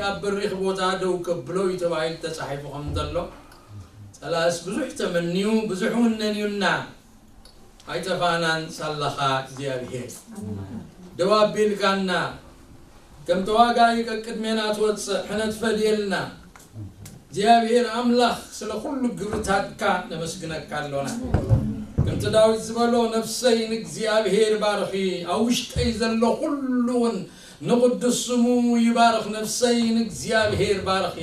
ኣብ በሪኽ ቦታ ደው ከብሎ እዩ ተባሂሉ ተጻሒፉ ከም ዘሎ፣ ጸላእስ ብዙሕ ተመንዩ፣ ብዙሕ እውን ነንዩና፣ ኣይጠፋእናን ሳላኻ እግዚኣብሔር። ደው ኣቢልካና፣ ከም ተዋጋኢ ቀቅድሜና ትወጽእ፣ ሕነ ትፈድየልና። እግዚኣብሔር ኣምላኽ፣ ስለ ኩሉ ግብርታትካ ነመስግነካ ኣሎና። ከምቲ ዳዊት ዝበሎ፣ ነፍሰይ ንእግዚኣብሔር ባርኺ፣ ኣብ ውሽጠይ ዘሎ ኩሉ እውን ንቕዱስ ስሙ ይባርኽ። ነፍሰይ ንእግዚኣብሔር ባርኺ፣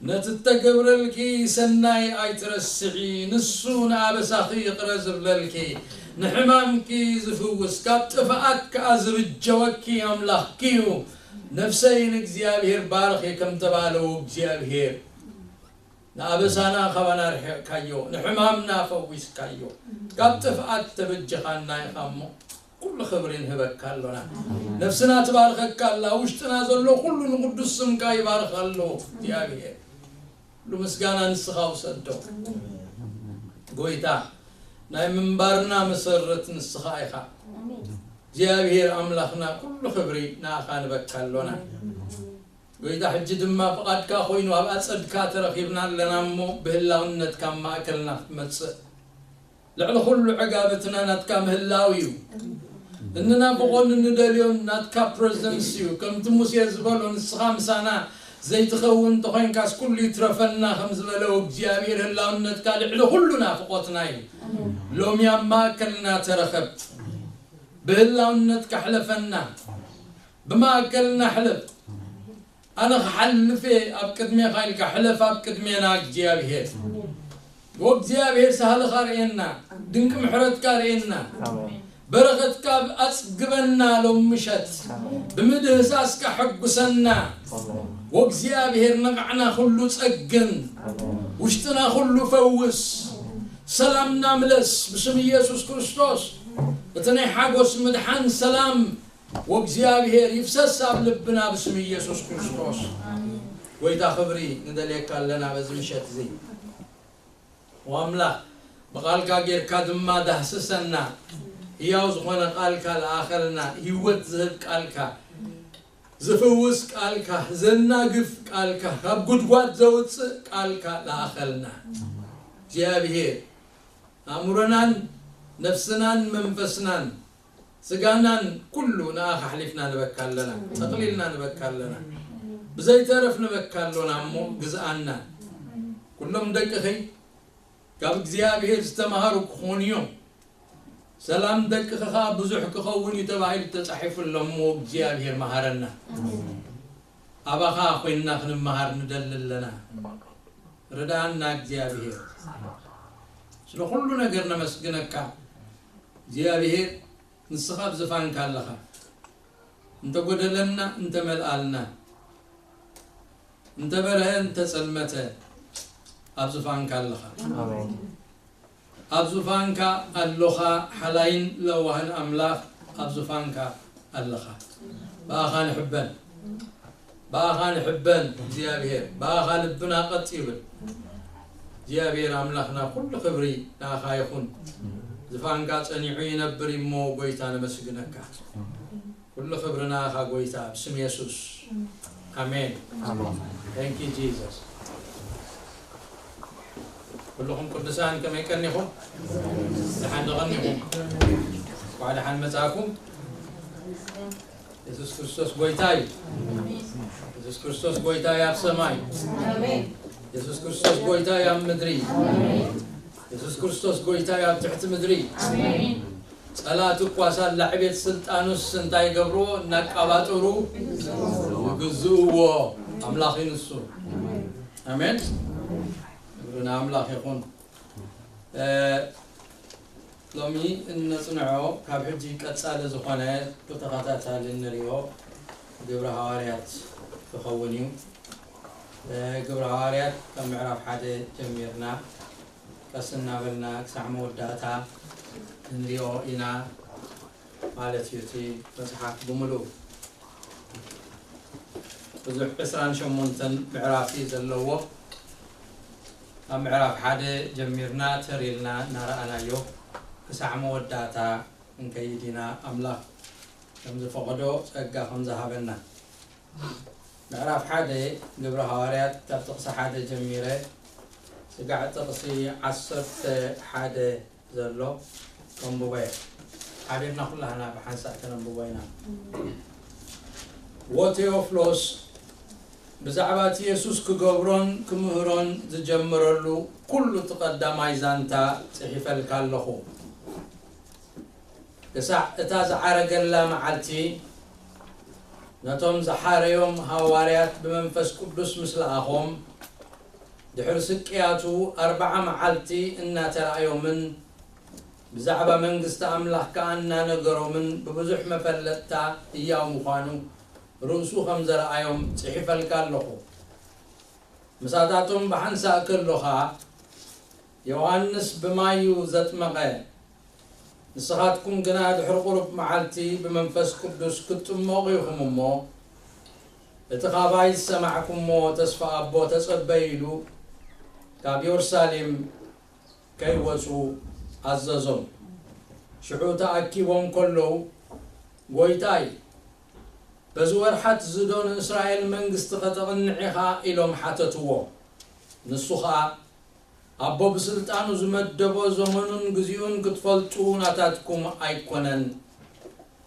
ነቲ እተገብረልኪ ሰናይ ኣይትረስዒ። ንሱ ንኣበሳኺ ይቕረ ዝብለልኪ፣ ንሕማምኪ ዝፍውስ፣ ካብ ጥፍኣት ከኣ ዝብጀወኪ ኣምላኽኪ እዩ። ነፍሰይ ንእግዚኣብሔር ባርኺ ከም ተባህለ እግዚኣብሔር፣ ንኣበሳና ካባና ርሒቕካዮ፣ ንሕማምና ፈዊስካዮ፣ ካብ ጥፍኣት ተበጀኻና ኢኻ እሞ፣ ኩሉ ክብሪ ንህበካ ኣሎና። ነፍስና ትባርኸካ ኣላ፣ ውሽጥና ዘሎ ኩሉ ንቅዱስ ስምካ ይባርኽ ኣሎ። እግዚኣብሔር፣ ኩሉ ምስጋና ንስኻ ውሰዶ። ጎይታ፣ ናይ ምንባርና መሰረት ንስኻ ኢኻ። እግዚኣብሔር ኣምላኽና፣ ኩሉ ክብሪ ንኣኻ ንበካ ኣሎና። ጎይታ፣ ሕጂ ድማ ፍቓድካ ኮይኑ ኣብ ኣጸድካ ተረኺብና ኣለና እሞ፣ ብህላውነትካ ኣብ ማእከልና ክትመጽእ፣ ልዕሊ ኩሉ ዕጋበትና ናትካ ምህላው እዩ። እንናፍቖን እንደልዮን ናትካ ፕረዘንስ እዩ። ከምቲ ሙሴ ዝበሎ፣ ንስኻ ምሳና ዘይትኸውን እንተኾይንካስ፣ ኩሉ ይትረፈና ከም ዝበለ እግዚኣብሔር፣ ህላውነትካ ልዕሊ ኩሉ ናፍቖትና እዩ። ሎሚ ኣብ ማእከልና ተረኸብ፣ ብህላውነትካ ሕለፈና፣ ብማእከልና ሕለፍ። ኣነ ክሓልፍ እየ ኣብ ቅድሜኻ ኢልካ ሕለፍ ኣብ ቅድሜና እግዚኣብሔር። ወእግዚኣብሔር ሳህልኻ ርእየና፣ ድንቂ ምሕረትካ ርእየና፣ በረኸትካ ኣጽግበና ሎም ምሸት፣ ብምድህሳስካ ሕጉሰና። ወእግዚኣብሔር ነቓዕና ኩሉ ጸግን፣ ውሽጥና ኩሉ ፈውስ፣ ሰላምና ምለስ ብስም ኢየሱስ ክርስቶስ። እቲ ናይ ሓጎስ ምድሓን ሰላም ወእግዚኣብሔር ይፍሰስ ኣብ ልብና ብስም ኢየሱስ ክርስቶስ። ጎይታ ክብሪ ንደልየካ ኣለና በዚ ምሸት እዚ። ወኣምላኽ ብቓልካ ጌርካ ድማ ዳህስሰና። ህያው ዝኾነ ቃልካ ለኣኸልና፣ ህይወት ዝህብ ቃልካ፣ ዝፍውስ ቃልካ፣ ዘናግፍ ቃልካ፣ ካብ ጉድጓድ ዘውፅእ ቃልካ ለኣኸልና። እግዚኣብሔር ኣእምሮናን ነፍስናን መንፈስናን ስጋናን ኩሉ ንኣኻ ኣሕሊፍና ንበካ ኣለና፣ ጠቕሊልና ንበካ ኣለና። ብዘይተረፍ ንበካ ኣሎና እሞ ግዝኣና። ኩሎም ደቅኺ ካብ እግዚኣብሔር ዝተማሃሩ ክኾኑ እዮም። ሰላም ደቅኺ ኸኣ ብዙሕ ክኸውን እዩ ተባሂሉ ተጻሒፉ ኣሎ እሞ እግዚኣብሔር መሃረና። ኣባኻ ኮይንና ክንመሃር ንደሊ ኣለና። ርድኣና እግዚኣብሔር። ስለ ኩሉ ነገር ነመስግነካ እግዚኣብሔር። ንስኻ ኣብ ዝፋንካ ኣለኻ። እንተ ጎደለና፣ እንተ መልኣልና፣ እንተ በርሀ፣ እንተ ጸልመተ፣ ኣብ ዝፋንካ ኣለኻ። ኣሜን። ኣብ ዙፋንካ ኣሎኻ፣ ሓላይን ለዋህን ኣምላኽ፣ ኣብ ዙፋንካ ኣለኻ። ብኣኻ ንሕበን፣ ብኣኻ ንሕበን እግዚኣብሔር፣ ብኣኻ ልብና ቀጥ ይብል። እግዚኣብሔር ኣምላኽና፣ ኩሉ ክብሪ ንኣኻ ይኹን። ዝፋንካ ጸኒዑ ይነብር እሞ፣ ጎይታ ነመስግነካ። ኩሉ ክብሪ ንኣኻ ጎይታ፣ ብስም የሱስ። ኣሜን። ኣሜን። Thank you Jesus። ኩልኹም ቅዱሳን ከመይ ቀኒኹም? ደሓን ዶ ቀኒኹም? እንኳዕ ደሓን መጻእኩም። የሱስ ክርስቶስ ጎይታ እዩ። የሱስ ክርስቶስ ጎይታ እዩ ኣብ ሰማይ። ኣሜን። የሱስ ክርስቶስ ጎይታ እዩ ኣብ ምድሪ። ኣሜን። የሱስ ክርስቶስ ጎይታ እዩ ኣብ ትሕቲ ምድሪ። ኣሜን። ጸላእቲ እኳ ሳላ ዕቤት ስልጣኑስ እንታይ ይገብርዎ? እናቃባጠሩ ይግዝእዎ። ኣምላኽ እዩ ንሱ። ኣሜን። ክብሪ ንኣምላኽ ይኹን። እ፣ ሎሚ እነጽንዖ ካብ ሕጂ ቀጻሊ ዝኾነ ብተኸታታሊ እንሪኦ ግብረ ሃዋርያት ክኸውን እዩ። እ፣ ግብረ ሃዋርያት ካብ ምዕራፍ ሓደ ጀሚርና ቀስ እናበልና ክሳዕ መወዳእታ እንሪኦ ኢና ማለት እዩ። እቲ መጽሓፍ ብምሉኡ ብዙሕ ዕስራን ሸሞንተን ምዕራፍ እዩ ዘለዎ። ካብ ምዕራፍ ሓደ ጀሚርና ተር ኢልና እናረኣናዮ ክሳዕ መወዳእታ ክንከይድ ኢና፣ ኣምላኽ ከም ዝፈቐዶ ጸጋ ከም ዝሃበና። ምዕራፍ ሓደ ግብረ ሃዋርያት ካብ ጥቕሲ ሓደ ጀሚረ ስጋዕ ጥቕሲ ዓሰርተ ሓደ ዘሎ ከንብቦ እየ። ሓቢርና ኩላህና ብሓንሳእ ከነንብቦ ኢና። ወቴዎፍሎስ ብዛዕባ እቲ የሱስ ክገብሮን ክምህሮን ዝጀመረሉ ኩሉ እቲ ቀዳማይ ዛንታ ጽሒፈልካ ኣለኹ። ክሳዕ እታ ዝዓረገላ መዓልቲ ነቶም ዝሓረዮም ሃዋርያት ብመንፈስ ቅዱስ ምስ ለኣኾም፣ ድሕሪ ስቅያቱ ኣርብዓ መዓልቲ እናተራእዮምን ብዛዕባ መንግስቲ ኣምላኽ ከኣ እናነገሮምን ብብዙሕ መፈለጥታ ህያው ምዃኑ ርእሱ ከም ዘረኣዮም ጽሒፈልካ ኣለኹ። ምሳታቶም ብሓንሳእ ከሎ ኸኣ ዮሃንስ ብማይ እዩ ዘጥመቐ፣ ንስኻትኩም ግና ድሕሪ ቁሩብ መዓልቲ ብመንፈስ ቅዱስ ክትጥመቑ ኢኹም እሞ፣ እቲ ኻባይ ዝሰማዕኩሞ ተስፋ ኣቦ ተጸበዩ ኢሉ ካብ የሩሳሌም ከይወጹ ኣዘዞም። ሽዑ ተኣኪቦም ከለዉ፣ "ጐይታይ፣ በዚ ወርሓት እዚ ዶ ንእስራኤል መንግስቲ ኸተቕንዕ ኢኻ?" ኢሎም ሓተትዎ። ንሱ ኸኣ፣ "ኣቦ ብስልጣኑ ዝመደቦ ዘመኑን ግዚኡን ክትፈልጡ ናታትኩም ኣይኮነን።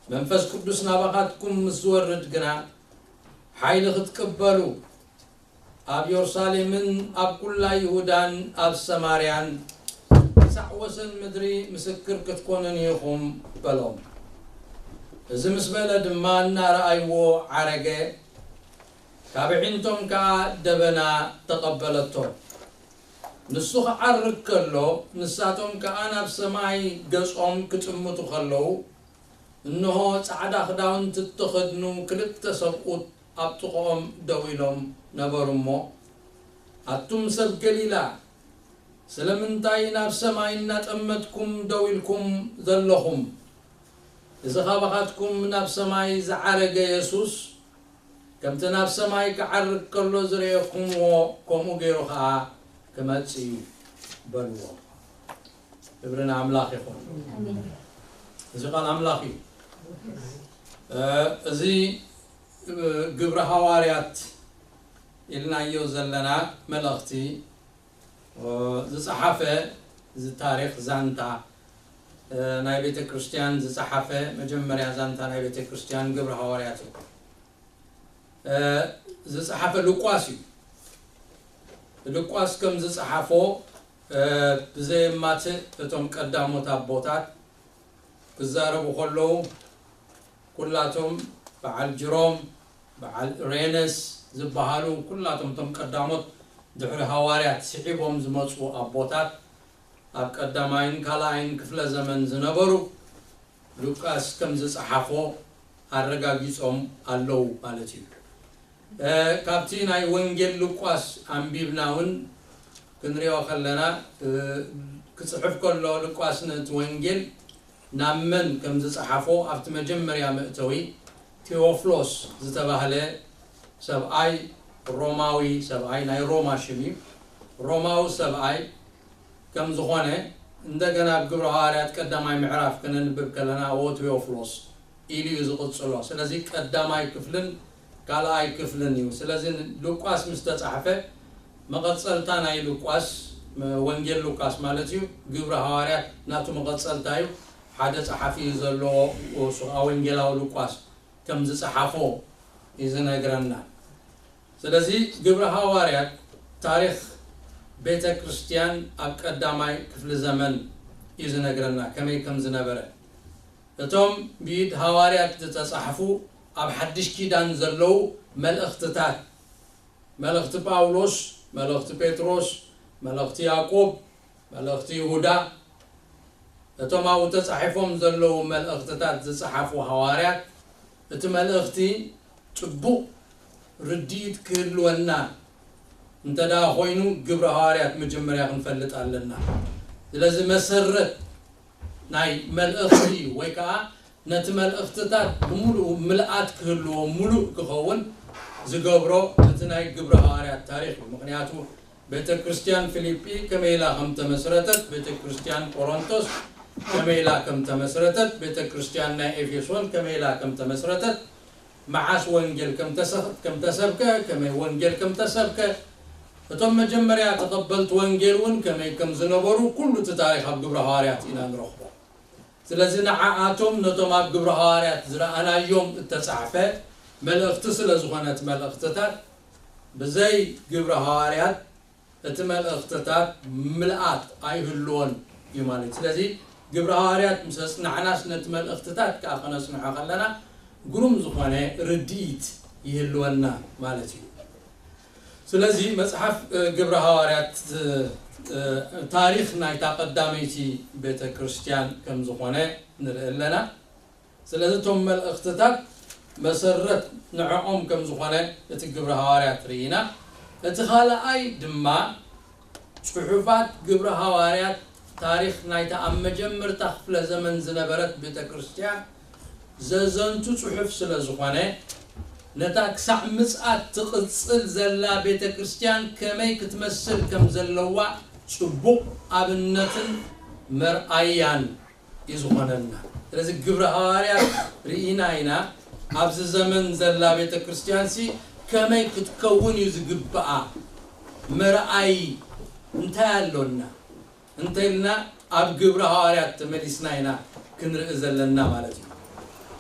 መንፈስ ቅዱስ ናባኻትኩም ምስ ዝወርድ ግና፣ ሓይሊ ክትቅበሉ፣ ኣብ የሩሳሌምን ኣብ ኩላ ይሁዳን ኣብ ሰማርያን ክሳዕ ወሰን ምድሪ ምስክር ክትኮኑኒ ኢኹም" በሎም። እዚ ምስ በለ ድማ እናረኣይዎ ዓረገ፣ ካብ ኣዒንቶም ከኣ ደበና ተቐበለቶ። ንሱ ክዓርግ ከሎ፣ ንሳቶም ከኣ ናብ ሰማይ ገጾም ክጥምቱ ከለዉ፣ እንሆ፣ ጻዕዳ ክዳውንቲ እተኸድኑ ክልተ ሰብኡት ኣብ ጥቕኦም ደው ኢሎም ነበሩ እሞ፣ "ኣቱም ሰብ ገሊላ፣ ስለምንታይ ናብ ሰማይ እናጠመትኩም ደው ኢልኩም ዘለኹም? እዚ ኻባኻትኩም ናብ ሰማይ ዝዓረገ የሱስ፣ ከምቲ ናብ ሰማይ ክዓርግ ከሎ ዝረኤኩምዎ፣ ከምኡ ገይሩ ኸኣ ክመጽእ እዩ" በልዎ። ክብሪ ንኣምላኽ ይኹን። ኣሜን። እዚ ቃል ኣምላኽ እዩ። እ፣ እዚ፣ እ፣ ግብረ ሃዋርያት ኢልናዮ ዘለና መልእኽቲ፣ እ፣ ዝጸሓፈ፣ እዚ ታሪኽ ዛንታ፣ እ፣ ናይ ቤተ ክርስቲያን ዝጸሓፈ፣ መጀመርያ ዛንታ ናይ ቤተ ክርስቲያን ግብረ ሃዋርያት እዩ። እ፣ ዝጸሓፈ ሉቃስ እዩ። ሉቃስ ከም ዝጸሓፎ፣ እ፣ ብዘየማትእ እቶም ቀዳሞት ኣቦታት ክዛረቡ ከለዉ፣ ኩላቶም በዓል ጅሮም፣ በዓል ኢሬነስ ዝበሃሉ፣ ኩላቶም እቶም ቀዳሞት ድሕሪ ሃዋርያት ስዒቦም ዝመጹ ኣቦታት፣ ኣብ ቀዳማይን ካልኣይን ክፍለ ዘመን ዝነበሩ፣ ሉቃስ ከም ዝጸሓፎ ኣረጋጊጾም ኣለዉ ማለት እዩ። እ፣ ካብቲ ናይ ወንጌል ሉቃስ ኣንቢብና እውን ክንሪኦ ከለና፣ እ፣ ክጽሕፍ ከሎ ሉቃስ ነቲ ወንጌል ናብ መን ከም ዝጸሓፎ ኣብቲ መጀመርያ መእተዊ ቴዎፍሎስ ዝተባህለ ሰብኣይ፣ ሮማዊ ሰብኣይ፣ ናይ ሮማ ሽም እዩ፣ ሮማዊ ሰብኣይ ከም ዝኾነ እንደገና ኣብ ግብረ ሃዋርያት ቀዳማይ ምዕራፍ ከነንብብ ከለና፣ "ኦ ቴዎፍሎስ" ኢሉ እዩ ዝቕጽሎ። ስለዚ ቀዳማይ ክፍልን ካልኣይ ክፍልን እዩ። ስለዚ ሉቃስ ምስ ተጻሕፈ፣ መቐጸልታ ናይ ሉቃስ፣ መ-፣ ወንጌል ሉቃስ ማለት እዩ፣ ግብረ ሃዋርያት ናቱ መቐጸልታ እዩ። ሓደ ጸሓፊ እዩ ዘለዎ፣ እሱ ኸኣ ወንጌላዊ ሉቃስ ከም ዝጸሓፎ እዩ ዝነግረና። ስለዚ ግብረ ሃዋርያት ታሪኽ ቤተ ክርስቲያን ኣብ ቀዳማይ ክፍሊ ዘመን እዩ ዝነግረና፣ ከመይ ከም ዝነበረ። እቶም ብኢድ ሃዋርያት ዝተጻሕፉ ኣብ ሓድሽ ኪዳን ዘለዉ መልእኽትታት፣ መልእኽቲ ጳውሎስ፣ መልእኽቲ ጴጥሮስ፣ መልእኽቲ ያዕቆብ፣ መልእኽቲ ይሁዳ፣ እቶም ኣብኡ ተጻሒፎም ዘለዉ መልእኽትታት ዝጸሓፉ ሃዋርያት፣ እቲ መልእኽቲ ጽቡቕ ርድኢት ክህልወና እንተ ደኣ ኾይኑ፣ ግብረ ሃዋርያት መጀመርያ ክንፈልጥ ኣለና። ስለዚ መሰረት ናይ መልእኽቲ ወይ ከኣ ነቲ መልእኽትታት ብምሉኡ ምልኣት ክህልዎ፣ ምሉእ ክኸውን ዝገብሮ እቲ ናይ ግብረ ሃዋርያት ታሪኽ እዩ። ምኽንያቱ ቤተ ክርስቲያን ፊልጲ ከመይ ኢላ ከም ተመስረተት፣ ቤተ ክርስቲያን ቆሮንቶስ ከመይ ኢላ ከም ተመስረተት፣ ቤተ ክርስቲያን ናይ ኤፌሶን ከመይ ኢላ ከም ተመስረተት፣ መዓስ ወንጌል ከም ተሰ- ከም ተሰብከ፣ ከመይ ወንጌል ከም ተሰብከ፣ እቶም መጀመርያ ተቐበልቲ ወንጌል እውን ከመይ ከም ዝነበሩ፣ ኩሉ እቲ ታሪኽ ኣብ ግብረ ሃዋርያት ኢና ንረኽቦ። ስለዚ ንዓኣቶም ነቶም ኣብ ግብረ ሃዋርያት ዝረኣናዮም እተጻሕፈ መልእኽቲ ስለ ዝኾነ እቲ መልእኽትታት ብዘይ ግብረ ሃዋርያት እቲ መልእኽትታት ምልኣት ኣይህልዎን እዩ ማለት እዩ። ስለዚ ግብረ ሃዋርያት ምስ ኣጽናዕናስ ነቲ መልእኽትታት ከኣ ከነጽንዖ ከለና ግሩም ዝኾነ ርድኢት ይህልወና ማለት እዩ። ስለዚ መጽሓፍ ግብረ ሃዋርያት ታሪኽ ናይታ ቀዳመይቲ ቤተ ክርስቲያን ከም ዝኾነ ንርኢ ኣለና። ስለዚ እቶም መልእኽትታት መሰረት ንዕኦም ከም ዝኾነ እቲ ግብረ ሃዋርያት ርኢና። እቲ ካልኣይ ድማ ጽሑፋት ግብረ ሃዋርያት ታሪኽ ናይታ ኣብ መጀመርታ ክፍለ ዘመን ዝነበረት ቤተ ክርስቲያን ዘዘንቱ ጽሑፍ ስለ ዝኾነ፣ ነታ ክሳዕ ምጽኣት ትቕጽል ዘላ ቤተ ክርስቲያን ከመይ ክትመስል ከም ዘለዋ ጽቡቕ ኣብነትን መርኣያን እዩ ዝኾነና። ስለዚ ግብረ ሃዋርያት ርኢና ኢና። ኣብዚ ዘመን ዘላ ቤተ ክርስቲያን ሲ ከመይ ክትከውን እዩ ዝግብኣ? መርኣይ እንታይ ኣሎና እንተልና ኣብ ግብረ ሃዋርያት ተመሊስና ኢና ክንርኢ ዘለና ማለት እዩ።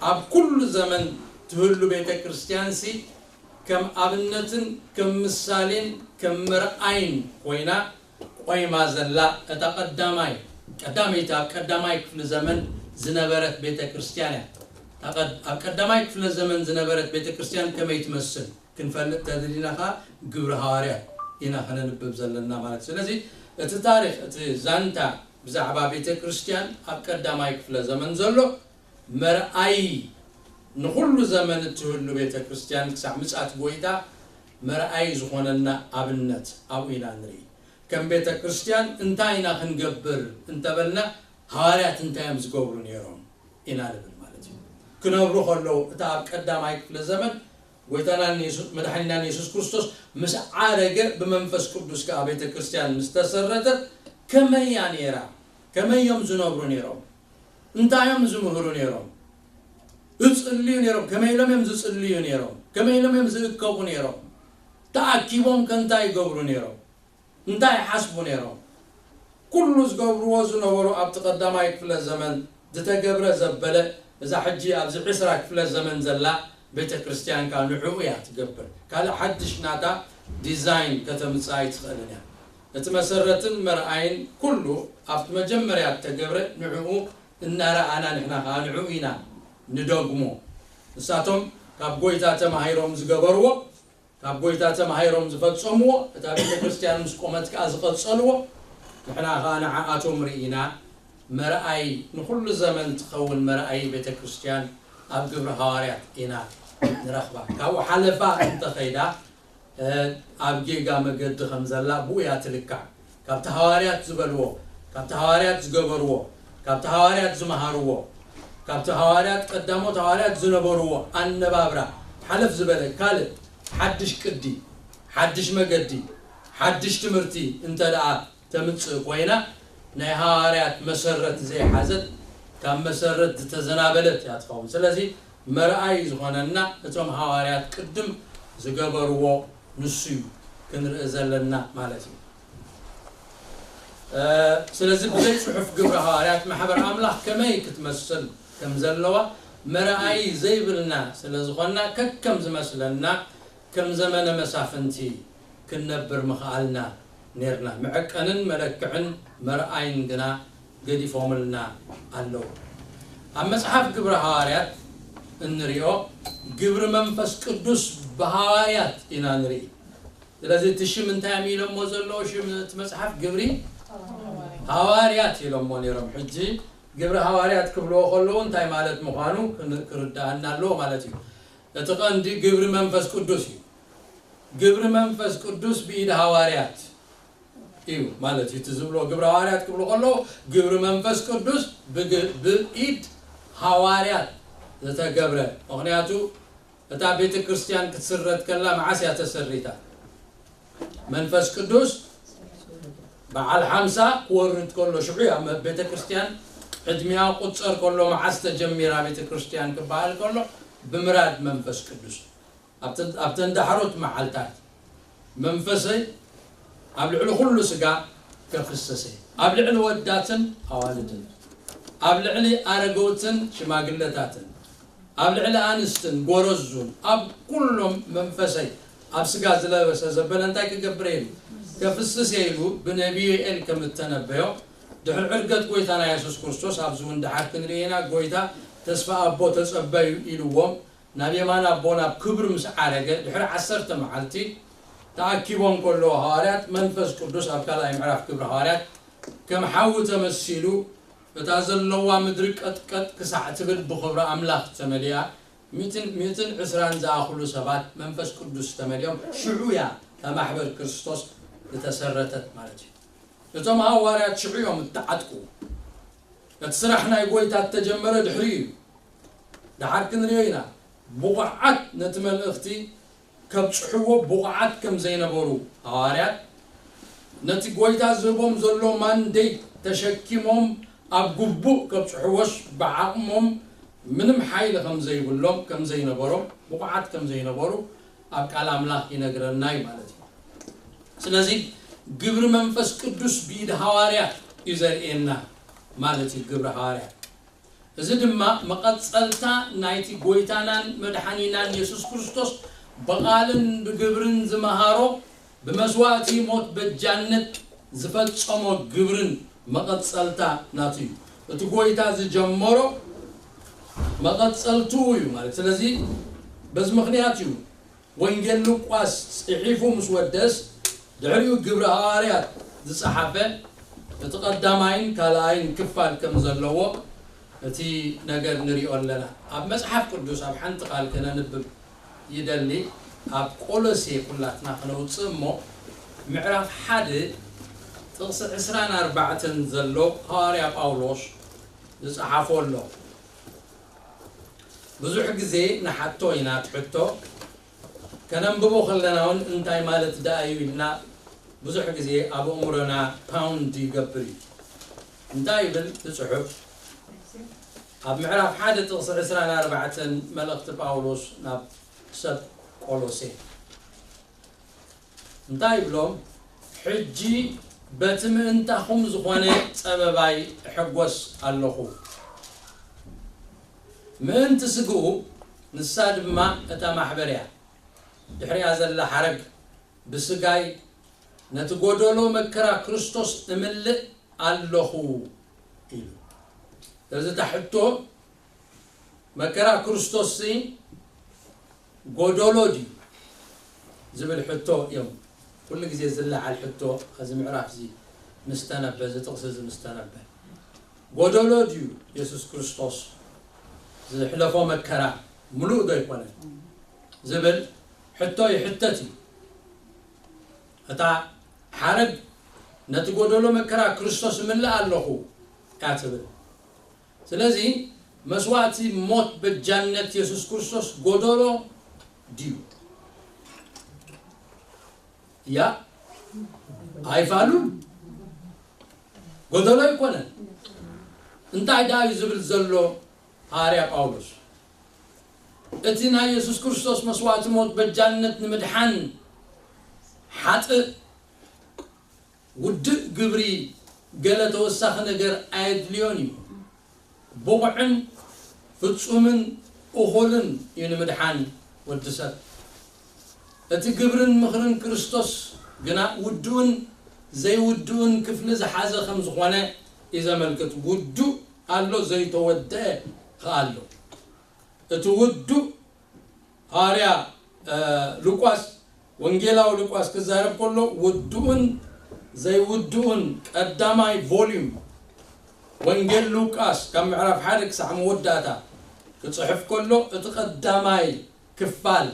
ኣብ ኩሉ ዘመን ትህሉ ቤተ ክርስቲያን ሲ ከም ኣብነትን ከም ምሳሌን ከም መርኣይን ኮይና ቆይማ ዘላ እታ ቀዳማይ ቀዳመይቲ ኣብ ቀዳማይ ክፍሊ ዘመን ዝነበረት ቤተ ክርስቲያን እያ። እታ ቀድ- ኣብ ቀዳማይ ክፍለ ዘመን ዝነበረት ቤተ ክርስቲያን ከመይ ትመስል ክንፈልጥ ተደሊና ኸዓ ግብረ ሃዋርያት ኢና ከነንብብ ዘለና ማለት እዩ። ስለዚ እቲ ታሪኽ እቲ ዛንታ ብዛዕባ ቤተ ክርስቲያን ኣብ ቀዳማይ ክፍለ ዘመን ዘሎ መርኣይ ንኹሉ ዘመን እትህሉ ቤተ ክርስቲያን ክሳዕ ምጽኣት ጎይታ መርኣይ ዝኾነና ኣብነት ኣብኡ ኢና ንርኢ። ከም ቤተ ክርስቲያን እንታይ ኢና ክንገብር እንተበልና ሃዋርያት እንታይ እዮም ዝገብሩ ነይሮም ኢና ንብል ማለት እዩ። ክነብሩ ከለዉ እታ ኣብ ቀዳማይ ክፍለ ዘመን ጎይታናን የሱስ መድሓኒናን የሱስ ክርስቶስ ምስ ዓረገ ብመንፈስ ቅዱስ ከኣ ቤተ ክርስቲያን ምስ ተሰረተት ከመይ እያ ነይራ? ከመይ እዮም ዝነብሩ ነይሮም? እንታይ እዮም ዝምህሩ ነይሮም? ዝጽልዩ ነይሮም? ከመይ ኢሎም እዮም ዝጽልዩ ነይሮም? ከመይ ኢሎም እዮም ዝእከቡ ነይሮም? ተኣኪቦም ከ እንታይ ይገብሩ ነይሮም? እንታይ ይሓስቡ ነይሮም? ኩሉ ዝገብርዎ ዝነበሩ ኣብቲ ቀዳማይ ክፍለ ዘመን ዝተገብረ ዘበለ እዛ ሕጂ ኣብዚ ዕስራ ክፍለ ዘመን ዘላ ቤተ ክርስቲያን ከኣ ንዕኡ እያ ትገብር። ካልእ ሓድሽ ናታ ዲዛይን ከተምጽእ ኣይትኽእልን እያ። እቲ መሰረትን መርኣይን ኩሉ ኣብቲ መጀመርያ እተገብረ ንዕኡ እናረኣና ንሕና ከኣ ንዕኡ ኢና ንደግሞ። ንሳቶም ካብ ጎይታ ተማሂሮም ዝገበርዎ ካብ ጎይታ ተማሂሮም ዝፈጸምዎ እታ ቤተ ክርስቲያን ምስ ቆመት ከኣ ዝቐጸልዎ ንሕና ከኣ ንዓኣቶም ርኢና መርኣይ ንኹሉ ዘመን ትኸውን መርኣይ ቤተ ክርስቲያን ኣብ ግብሪ ሃዋርያት ኢና ንረኽባ። ካብኡ ሓለፋ እንተኸይዳ ኣብ ጌጋ መገዲ ከም ዘላ ብኡ እያ ትልካዕ። ካብቲ ሃዋርያት ዝበልዎ፣ ካብቲ ሃዋርያት ዝገበርዎ፣ ካብቲ ሃዋርያት ዝመሃርዎ፣ ካብቲ ሃዋርያት ቀዳሞት ሃዋርያት ዝነበርዎ ኣነባብራ ሓለፍ ዝበለ ካልእ ሓድሽ ቅዲ፣ ሓድሽ መገዲ፣ ሓድሽ ትምህርቲ እንተ ደኣ ተምጽእ ኮይና ናይ ሃዋርያት መሰረት ዘይሓዘት ካብ መሰረት ዝተዘናበለት እያ ትኸውን። ስለዚ መርኣይ ዝኾነና እቶም ሃዋርያት ቅድም ዝገበርዎ ንሱ እዩ ክንርኢ ዘለና ማለት እዩ። ስለዚ ብዘይ ጽሑፍ ግብሪ ሃዋርያት ማሕበር ኣምላኽ ከመይ ክትመስል ከም ዘለዋ መርኣይ ዘይብልና ስለ ዝኾንና ከከም ዝመስለና ከም ዘመነ መሳፍንቲ ክንነብር ምኽኣልና ኔርና። መዐቀንን መለክዕን መርኣይን ግና ገዲፎምልና ኣለዉ። ኣብ መጽሓፍ ግብሪ ሃዋርያት እንሪኦ ግብሪ መንፈስ ቅዱስ ብሃዋርያት ኢና ንርኢ። ስለዚ እቲ ሽም እንታይ እዮም ኢሎሞ ዘለዉ? ሽም እቲ መጽሓፍ ግብሪ ሃዋርያት ኢሎሞ ነይሮም። ሕጂ ግብሪ ሃዋርያት ክብልዎ ከለዉ እንታይ ማለት ምዃኑ ክን- ክርድኣና ኣለዎ ማለት እዩ። እቲ ቀንዲ ግብሪ መንፈስ ቅዱስ እዩ። ግብሪ መንፈስ ቅዱስ ብኢድ ሃዋርያት እዩ ማለት እዩ። እቲ ዝብሎ ግብሪ ሃዋርያት ክብሉ ከለዉ ግብሪ መንፈስ ቅዱስ ብግ- ብኢድ ሃዋርያት ዝተገብረ። ምኽንያቱ እታ ቤተ ክርስቲያን ክትስረት ከላ መዓስ እያ ተሰሪታ? መንፈስ ቅዱስ በዓል ሓምሳ ክወርድ ከሎ ሽዑ እያ መ- ቤተ ክርስቲያን ዕድሚያ ቁጸር ከሎ መዓስ ተጀሚራ ቤተ ክርስቲያን ክበሃል ከሎ ብምራድ መንፈስ ቅዱስ ኣብተን ኣብተን ዳሕሮት መዓልታት መንፈሰይ ኣብ ልዕሊ ኩሉ ስጋ ከፍስስ እየ፣ ኣብ ልዕሊ ወዳትን ኣዋልድን፣ ኣብ ልዕሊ ኣረገውትን ሽማግለታትን፣ ኣብ ልዕሊ ኣንስትን ጎረዙን፣ ኣብ ኩሎም መንፈሰይ ኣብ ስጋ ዝለበሰ ዘበለ እንታይ ክገብር እየ ኢሉ? ከፍስስ እየ ኢሉ ብነቢዩ ኤል ከም እተነበዮ፣ ድሕሪ ዕርገት ጎይታና የሱስ ክርስቶስ፣ ኣብዚ እውን ደሓር ክንርኢ ኢና፣ ጎይታ ተስፋ ኣቦ ተጸበዩ ኢልዎም፣ ናብ የማን ኣቦ ናብ ክብሪ ምስ ዓረገ፣ ድሕሪ ዓሰርተ መዓልቲ ተኣኪቦም ከለዉ ሃዋርያት፣ መንፈስ ቅዱስ ኣብ ካልኣይ ምዕራፍ ግብሪ ሃዋርያት ከም ሓዊ ተመሲሉ፣ እታ ዘለዋ ምድሪ ቀጥቀጥ ክሳዕ ትብል ብኽብሪ ኣምላኽ ተመሊኣ፣ ሚእትን፣ ሚእትን ዕስራን ዝኣኽሉ ሰባት መንፈስ ቅዱስ ተመሊኦም፣ ሽዑ እያ እታ ማሕበር ክርስቶስ ዝተሰረተት ማለት እዩ። እቶም ሃዋርያት ሽዑ እዮም እተዓጥቁ። እቲ ስራሕ ናይ ጎይታ እተጀመረ ድሕሪኡ እዩ። ደሓር ክንሪኦ ኢና። ብቑዓት ነቲ መልእኽቲ ከብጽሕዎ ብቑዓት ከም ዘይነበሩ ሃዋርያት፣ ነቲ ጎይታ ዝህቦም ዘሎ ማንዴት ተሸኪሞም ኣብ ግቡእ ከብጽሕዎስ ብዓቕሞም ምንም ሓይሊ ከም ዘይብሎም፣ ከም ዘይነበሮም፣ ብቑዓት ከም ዘይነበሩ ኣብ ቃል ኣምላኽ ይነግረና እዩ ማለት እዩ። ስለዚ ግብሪ መንፈስ ቅዱስ ብኢድ ሃዋርያት እዩ ዘርእየና ማለት እዩ፣ ግብሪ ሃዋርያት። እዚ ድማ መቐጸልታ ናይቲ ጎይታናን መድሓኒናን የሱስ ክርስቶስ ብቓልን ብግብርን ዝመሃሮ፣ ብመስዋእቲ ሞት በጃነት ዝፈጸሞ ግብርን መቐጸልታ ናቱ እዩ። እቲ ጎይታ ዝጀመሮ መቐጸልትኡ እዩ ማለት። ስለዚ በዚ ምኽንያት እዩ ወንጌል ሉቃስ ጽሒፉ ምስ ወደስ፣ ድሕሪኡ ግብሪ ሃዋርያት ዝጸሓፈ እቲ ቀዳማይን ካልኣይን ክፋል ከም ዘለዎ እቲ ነገር ንሪኦ ኣለና። ኣብ መጽሓፍ ቅዱስ ኣብ ሓንቲ ቃል ከነንብብ ይደሊ። ኣብ ቆሎሴ ኩላትና ክነውጽእ እሞ፣ ምዕራፍ ሓደ ጥቕሲ ዕስራን ኣርባዕተን ዘሎ ሃዋርያ ጳውሎስ ዝጸሓፎ ኣሎ። ብዙሕ ግዜ ንሓቶ ኢና፣ ትሕቶ ከነንብቦ ከለና እውን እንታይ ማለት ደኣ እዩ ኢልና ብዙሕ ግዜ ኣብ ኣእምሮና ፓውንድ ይገብር እዩ። እንታይ ይብል እቲ ጽሑፍ? ኣብ ምዕራፍ ሓደ ጥቕሲ ዕስራን ኣርባዕተን መልእኽቲ ጳውሎስ ናብ ሰብ ቆሎሴ እንታይ ይብሎም? ሕጂ በቲ ምእንታኹም ዝኾነ ጸበባይ እሕጎስ ኣለኹ። ምእንቲ ስግኡ፣ ንሳ ድማ እታ ማሕበር እያ። ድሕሪኣ ዘላ ሓረግ፣ ብስጋይ ነቲ ጎደሎ መከራ ክርስቶስ እምልእ ኣለኹ ኢሉ። ስለዚ እታ ሕቶ፣ መከራ ክርስቶስሲ ጎደሎ ድዩ ዝብል ሕቶ እዮም ኩሉ ግዜ ዝለዓል ሕቶ። እዚ ምዕራፍ እዚ ምስ ተነበ፣ እዚ ጥቕሲ እዚ ምስ ተነበ፣ ጎደሎ ድዩ የሱስ ክርስቶስ ዝሕለፎ መከራ፣ ምሉእ ዶ ኣይኮነን ዝብል ሕቶ ይሕተት እዩ። እታ ሓረግ ነቲ ጎደሎ መከራ ክርስቶስ እምልእ ኣለኹ እያ ትብል። ስለዚ መስዋእቲ ሞት በጃነት የሱስ ክርስቶስ ጎደሎ ድዩ? ያ ኣይፋሉን፣ ጎደሎ ኣይኮነን። እንታይ ደኣ እዩ ዝብል ዘሎ ሃዋርያ ጳውሎስ? እቲ ናይ የሱስ ክርስቶስ መስዋእቲ ሞት በጃነት ንምድሓን ሓጥእ ውድእ ግብሪ ገለ ተወሳኺ ነገር ኣየድልዮን እዩ። ብቑዕን ፍጹምን እኹልን እዩ ንምድሓን ወዲ ሰብ። እቲ ግብርን ምኽርን ክርስቶስ ግና ውዱእን ዘይውዱእን ክፍሊ ዝሓዘ ከም ዝኾነ እዩ ዘመልክት። ውዱእ ኣሎ፣ ዘይተወደአ ከኣ ኣሎ። እቲ ውዱእ ሃዋርያ፣ እ፣ ሉቃስ፣ ወንጌላዊ ሉቃስ ክዛረብ ከሎ፣ ውዱእን ዘይውዱእን ቀዳማይ ቮልዩም ወንጌል ሉቃስ ካብ ምዕራፍ ሓደ ክሳዕ መወዳእታ ክጽሕፍ ከሎ፣ እቲ ቀዳማይ ክፋል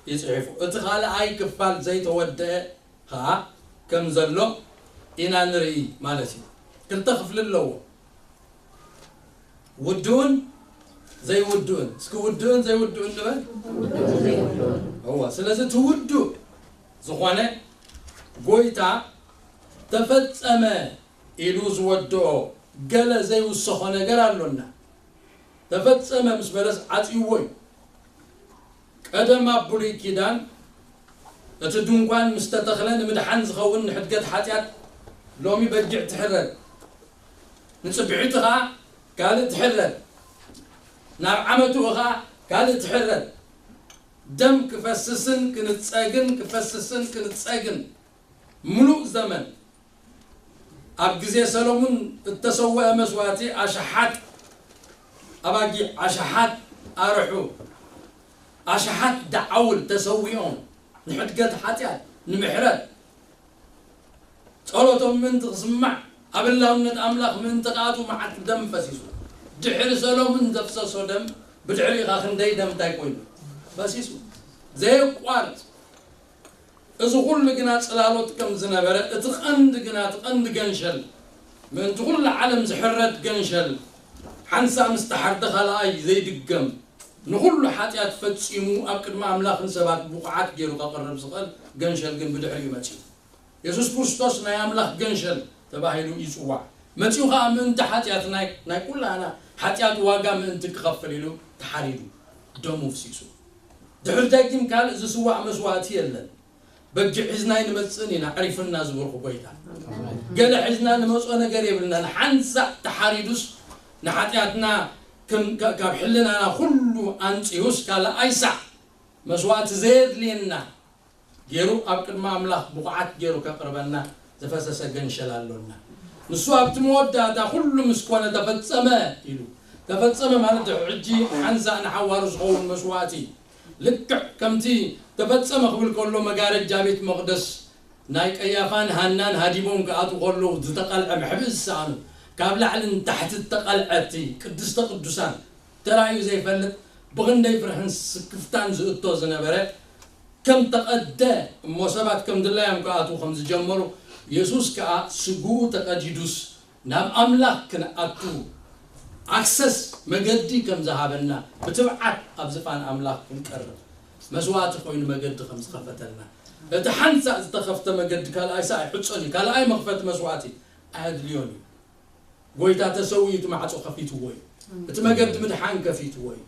ይጽሕፉ። እቲ ካልኣይ ክፋል ዘይተወደአ ኸኣ ከም ዘሎ ኢና ንርኢ ማለት እዩ። ክልተ ክፍሊ ኣለዎ። ውዱእን ዘይውዱእን። እስኪ ውዱእን ዘይውዱእን ንበል። እዋ፣ ስለዚ እቲ ውዱእ ዝኾነ ጎይታ ተፈጸመ ኢሉ ዝወድኦ ገለ ዘይውሰኾ ነገር ኣሎና። ተፈጸመ ምስ በለስ ዓጽይዎ እዩ። ቀደም ኣብ ብሉይ ኪዳን እቲ ድንኳን ምስ ተተኽለ ንምድሓን ዝኸውን ንሕድገት ሓጢኣት ሎሚ በጊዕ ትሕረድ፣ ንጽብሒቱ ኸኣ ካልእ ትሕረድ፣ ናብ ዓመትኡ ኸኣ ካልእ ትሕረድ። ደም ክፈስስን ክንጸግን ክፈስስን ክንጸግን ምሉእ ዘመን ኣብ ግዜ ሰሎሙን እተሰውአ መስዋእቲ ኣሽሓት ኣባጊዕ፣ ኣሽሓት ኣርሑ፣ ኣሽሓት ደዓውል ተሰዊኦም ንሕድገት ሓጢኣት፣ ንምሕረት ጸሎቶም ምእንቲ ክስማዕ፣ ኣብ ህላውነት ኣምላኽ ምእንቲ ክኣትዉ መዓት ደም ፈሲሱ። ድሕሪ ሰሎሙን ዘፍሰሶ ደም ብድሕሪኡ ኸኣ ክንደይ ደም እንታይ ኮይኑ ፈሲሱ? ዘየቋርጽ። እዚ ኩሉ ግና ጽላሎት ከም ዝነበረ፣ እቲ ቀንዲ ግና፣ እቲ ቀንዲ ገንሸል፣ ምእንቲ ኩሉ ዓለም ዝሕረድ ገንሸል፣ ሓንሳእ ምስ ተሓርደ ካልኣይ ዘይድገም፣ ንኹሉ ሓጢኣት ፈጺሙ ኣብ ቅድሚ ኣምላኽን ሰባት ብቑዓት ገይሩ ከቕርብ ዝኽእል ገንሸል ግን ብድሕሪኡ መጺኡ። የሱስ ክርስቶስ ናይ ኣምላኽ ገንሸል ተባሂሉ ይጽዋዕ። መጺኡ ኸኣ ምእንቲ ሓጢኣት ናይ፣ ናይ ኩላና ሓጢኣት ዋጋ ምእንቲ ክኸፍል ኢሉ ተሓሪዱ፣ ደሙ ፍሲሱ። ድሕሪ ደጊም ካልእ ዝስዋዕ መስዋእቲ የለን። በጊዕ ሒዝና ኣይንመጽእን ኢና፣ ዕሪፍና ዝበርኹ ጎይታ። ገለ ሒዝና ንመጽኦ ነገር የብልናን። ሓንሳእ ተሓሪዱስ ንሓጢኣትና ከም፣ ካ-፣ ካብ ሕልናና ኩሉ ኣንጽሁስ ካልኣይ ሳዕ መስዋእቲ ዘየድልየና ገይሩ ኣብ ቅድሚ ኣምላኽ ብቑዓት ገይሩ ከቕርበና ዝፈሰሰ ገንሸል ኣሎና። ንሱ ኣብቲ መወዳእታ ኩሉ ምስ ኮነ ተፈጸመ ኢሉ። ተፈጸመ ማለት ሕጂ ሓንሳእ ንሓዋሩ ዝኸውን መስዋእቲ። ልክዕ ከምቲ ተፈጸመ ክብል ከሎ መጋረጃ ቤት መቕደስ ናይ ቀያፋን ሃናን ሃዲሞም ክኣትዉ ከለዉ ዝተቐልዐ መሕብኢ ዝሰኣኑ፣ ካብ ላዕሊ ንታሕቲ ዝተቐልዐ እቲ ቅድስተ ቅዱሳን ተራእዩ ዘይፈልጥ ብኽንደይ ፍርሕን ስክፍታን ዝእቶ ዝነበረ ከም ተቐደ እሞ ሰባት ከም ድላዮም ክኣትዉ ከም ዝጀመሩ፣ የሱስ ከኣ ስግኡ ተቐዲዱስ ናብ ኣምላኽ ክንኣቱ ኣክሰስ መገዲ ከም ዝሃበና ብትብዓት ኣብ ዝፋን ኣምላኽ ክንቀርብ መስዋእቲ ኮይኑ መገዲ ከም ዝኸፈተልና፣ እቲ ሓንሳእ ዝተኸፍተ መገዲ ካልኣይ ሳዕ ኣይሕጾን እዩ። ካልኣይ መኽፈቲ መስዋእቲ ኣየድልዮን እዩ። ጎይታ ተሰዊኡ እቲ ማዕጾ ከፊትዎ እዩ። እቲ መገዲ ምድሓን ከፊትዎ እዩ።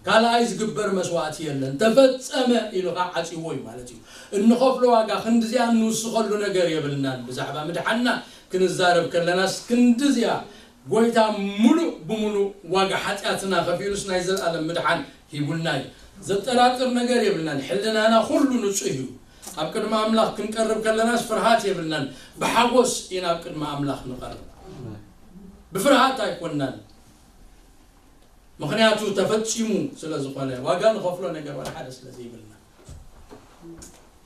ካልኣይ ዝግበር መስዋእቲ የለን። ተፈጸመ ኢሉ ኸዓ ዓጽይዎ እዩ ማለት እዩ። እንኸፍሎ ዋጋ ክንድዚኣ እንውስኸሉ ነገር የብልናን። ብዛዕባ ምድሓንና ክንዛረብ ከለናስ ክንድዚኣ ጎይታ ምሉእ ብምሉእ ዋጋ ሓጢኣትና ከፊሉስ ናይ ዘለኣለም ምድሓን ሂቡና እዩ። ዘጠራጥር ነገር የብልናን። ሕልናና ኩሉ ንጹህ እዩ። ኣብ ቅድሚ ኣምላኽ ክንቀርብ ከለናስ ፍርሃት የብልናን። ብሓጎስ ኢና ኣብ ቅድሚ ኣምላኽ ንቐርብ። ብፍርሃት ኣይኮንናን። ምኽንያቱ ተፈጺሙ ስለ ዝኾነ፣ ዋጋ ንኸፍሎ ነገር ዋላ ሓደ ስለ ዘይብልና።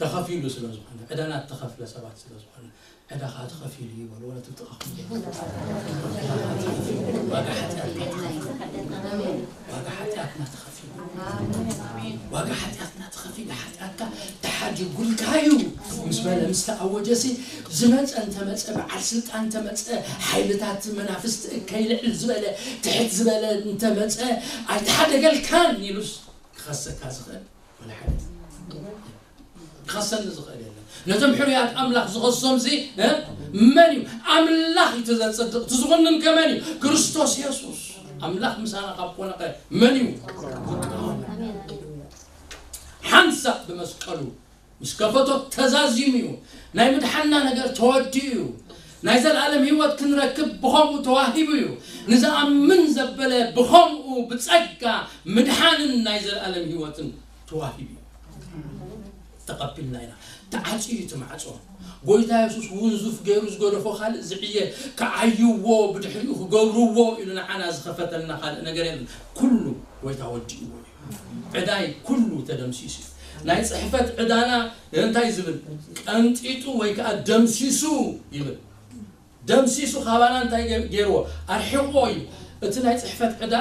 ተኸፊሉ ስለ ዝኾነ፣ ዕዳና እተኸፍለ ሰባት ስለ ዝኾነ፣ ዕዳኻ ተኸፊሉ እዩ በልዎ፣ ነቲ ጥቓኹም ዘሎ። ዋጋ ሓጢኣትና ተኸፊሉ። ዋጋ ሓጢኣትና ተኸፊሉ። ዋጋ ሓጢኣትና ተኸፊሉ። ሓጢኣትካ ተሓዲጉልካ እዩ ምስ በለ፣ ምስ ተኣወጀሲ፣ ዝመጸ እንተመጸ፣ በዓል ስልጣን እንተመጸ፣ ሓይልታት መናፍስቲ እከይ ልዕል ዝበለ፣ ትሕት ዝበለ እንተመጸ፣ ኣይተሓደገልካን ኢሉስ ክኸሰካ ዝኽእል ወላ ሓደ። ክኸሰኒ ዝኽእል የለን። ነቶም ሕሩያት ኣምላኽ ዝኸሶምሲ፣ እ? መን እዩ? ኣምላኽ እዩ እቲ ዘጽድቕ። እቲ ዝኹንን ከ መን እዩ? ክርስቶስ የሱስ። ኣምላኽ ምሳና ካብ ኮነ ከ መን እዩ? ሓንሳእ ብመስቀሉ ምስ ከፈቶ ተዛዚሙ እዩ። ናይ ምድሓንና ነገር ተወዲኡ እዩ። ናይ ዘለኣለም ህይወት ክንረክብ ብኸምኡ ተዋሂቡ እዩ። ንዝኣምን ዘበለ ብኸምኡ ብጸጋ ምድሓንን ናይ ዘለኣለም ህይወትን ተዋሂቡ እዩ። ተቐቢልና ኢና። ተዓጽዩ እቲ ማዕጾ። ጎይታ የሱስ ውንዙፍ ገይሩ ዝገደፎ ካልእ ዝዕየ፣ ክዓይዎ፣ ብድሕሪኡ ክገብርዎ ኢሉ ንዓና ዝኸፈተልና ካልእ ነገር የለን። ኩሉ ጎይታ ወዲእዎ እዩ። ዕዳይ ኩሉ ተደምሲሱ እዩ። ናይ ጽሕፈት ዕዳና እንታይ ዝብል? ቀንጢጡ ወይ ከኣ ደምሲሱ ይብል። ደምሲሱ ካባና እንታይ ገ-፣ ገይርዎ? ኣርሒቕዎ እዩ። እቲ ናይ ጽሕፈት ዕዳ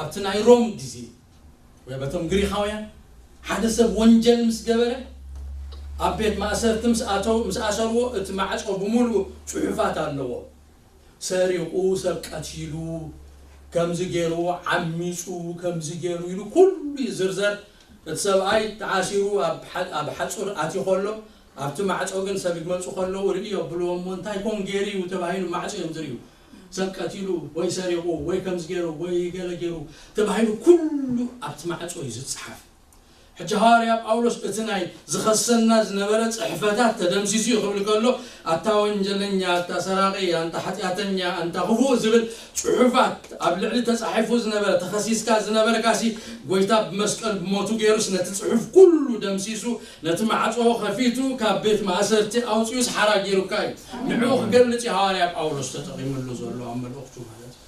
ኣብቲ ናይ ሮም ግዜ ወይ በቶም ግሪኻውያን ሓደ ሰብ ወንጀል ምስ ገበረ ኣብ ቤት ማእሰርቲ ምስ ኣተው-፣ ምስ ኣሰርዎ እቲ ማዕጾ ብምሉኡ ጽሑፋት ኣለዎ። ሰሪቑ፣ ሰብ ቀቲሉ፣ ከምዚ ገይርዎ፣ ዓሚጹ፣ ከምዚ ገይሩ ኢሉ ኩሉ ይዝርዘር። እቲ ሰብኣይ ተኣሲሩ ኣብ ሓ-፣ ኣብ ሓጹር ኣትዩ ከሎ፣ ኣብቲ ማዕጾ ግን ሰብ ይመጹ ከለዉ ርእዩ የብልዎ እሞ፣ እንታይ ኮን ገይሩ እዩ ተባሂሉ ማዕጾ እዮም ዝርእዩ። ሰብ ቀቲሉ፣ ወይ ሰሪቑ፣ ወይ ከምዚ ገይሩ፣ ወይ ገለ ገይሩ ተባሂሉ ኩሉ ኣብቲ ማዕጾ እዩ ዝጸሓፍ። ሕጂ ሃዋርያ ጳውሎስ እቲ ናይ ዝኸሰና ዝነበረ ጽሕፈታት ተደምሲሱ እዩ ክብል ከሎ፣ ኣታ ወንጀለኛ፣ ኣታ ሰራቒ፣ ኣንታ ሓጢኣተኛ፣ ኣንታ ክፉእ ዝብል ጽሑፋት ኣብ ልዕሊ ተጻሒፉ ዝነበረ፣ ተኸሲስካ ዝነበርካሲ፣ ጎይታ ብመስቀል ብሞቱ ገይሩስ ነቲ ጽሑፍ ኩሉ ደምሲሱ፣ ነቲ ማዕጾ ከፊቱ፣ ካብ ቤት ማእሰርቲ ኣውጺኡስ ሓራ ገይሩካ እዩ። ንዕኡ ክገልጽ እዩ ሃዋርያ ጳውሎስ ተጠቒሙሉ ዘሎ ኣብ መልእኽቱ ማለት እዩ።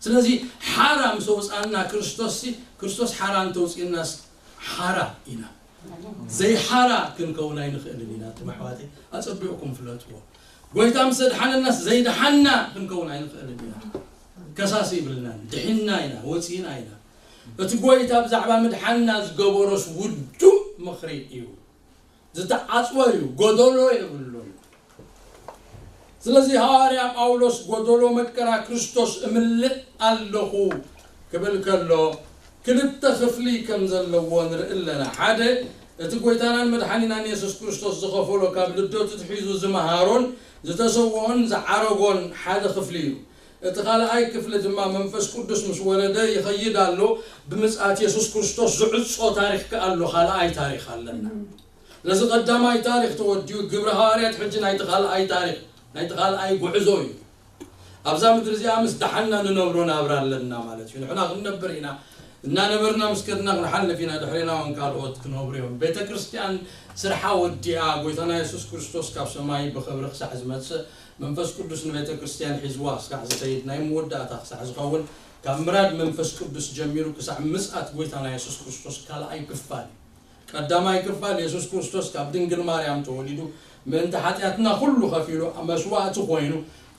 ስለዚ ሓራ ምስ ኣውጻና ክርስቶስ ሲ፣ ክርስቶስ ሓራ እንተውጺእናስ ሓራ ኢና። ዘይሓራ ክንከውን ኣይንኽእልን ኢና። እቶም ኣሕዋተይ ኣጸቢቕኩም ፍለጥዎ። ጎይታ ምስ ኣድሓነናስ ዘይደሓና ክንከውን ኣይንኽእልን ኢና። ከሳሲ ይብልናን። ድሒንና ኢና፣ ወጺእና ኢና። እቲ ጎይታ ብዛዕባ ምድሓንና ዝገበሮስ ውዱእ ምኽሪ እዩ። ዝተዓጽወ እዩ፣ ጎደሎ የብሉን። ስለዚ ሃዋርያ ጳውሎስ ጎደሎ መከራ ክርስቶስ እምልእ ኣለኹ ክብል ከሎ ክልተ ክፍሊ ከም ዘለዎ ንርኢ ኣለና። ሓደ፣ እቲ ጎይታናን መድሓኒናን የሱስ ክርስቶስ ዝኸፈሎ ካብ ልደቱ ትሒዙ ዝመሃሮን ዝተሰወኦን ዝዓረጎን ሓደ ክፍሊ እዩ። እቲ ካልኣይ ክፍሊ ድማ መንፈስ ቅዱስ ምስ ወረደ ይኸይድ ኣሎ። ብምጽኣት የሱስ ክርስቶስ ዝዕጾ ታሪኽ ከኣ ኣሎ፣ ካልኣይ ታሪኽ ኣለና። ስለዚ ቀዳማይ ታሪኽ ተወዲኡ፣ ግብሪ ሃዋርያት ሕጂ ናይቲ ካልኣይ ታሪኽ፣ ናይቲ ካልኣይ ጉዕዞ እዩ። ኣብዛ ምድሪ እዚኣ ምስ ደሓንና ንነብሮ ናብራ ኣለና ማለት እዩ። ንሕና ክንነብር ኢና። እናነበርና ምስ ከድና ክንሓልፍ ኢና፣ ድሕሬና እውን ካልኦት ክነብሩ እዮም። ቤተ ክርስቲያን ስርሓ ወዲኣ፣ ጎይታና የሱስ ክርስቶስ ካብ ሰማይ ብኽብሪ ክሳዕ ዝመጽእ፣ መንፈስ ቅዱስ ንቤተ ክርስቲያን ሒዝዋ ክሳዕ ዝኸይድ፣ ናይ መወዳእታ ክሳዕ ዝኸውን፣ ካብ ምራድ መንፈስ ቅዱስ ጀሚሩ ክሳዕ ምጽኣት ጎይታና የሱስ ክርስቶስ ካልኣይ ክፋል እዩ። ቀዳማይ ክፋል፣ የሱስ ክርስቶስ ካብ ድንግል ማርያም ተወሊዱ፣ ምእንቲ ሓጢኣትና ኩሉ ከፊሉ፣ መስዋእቲ ኮይኑ፣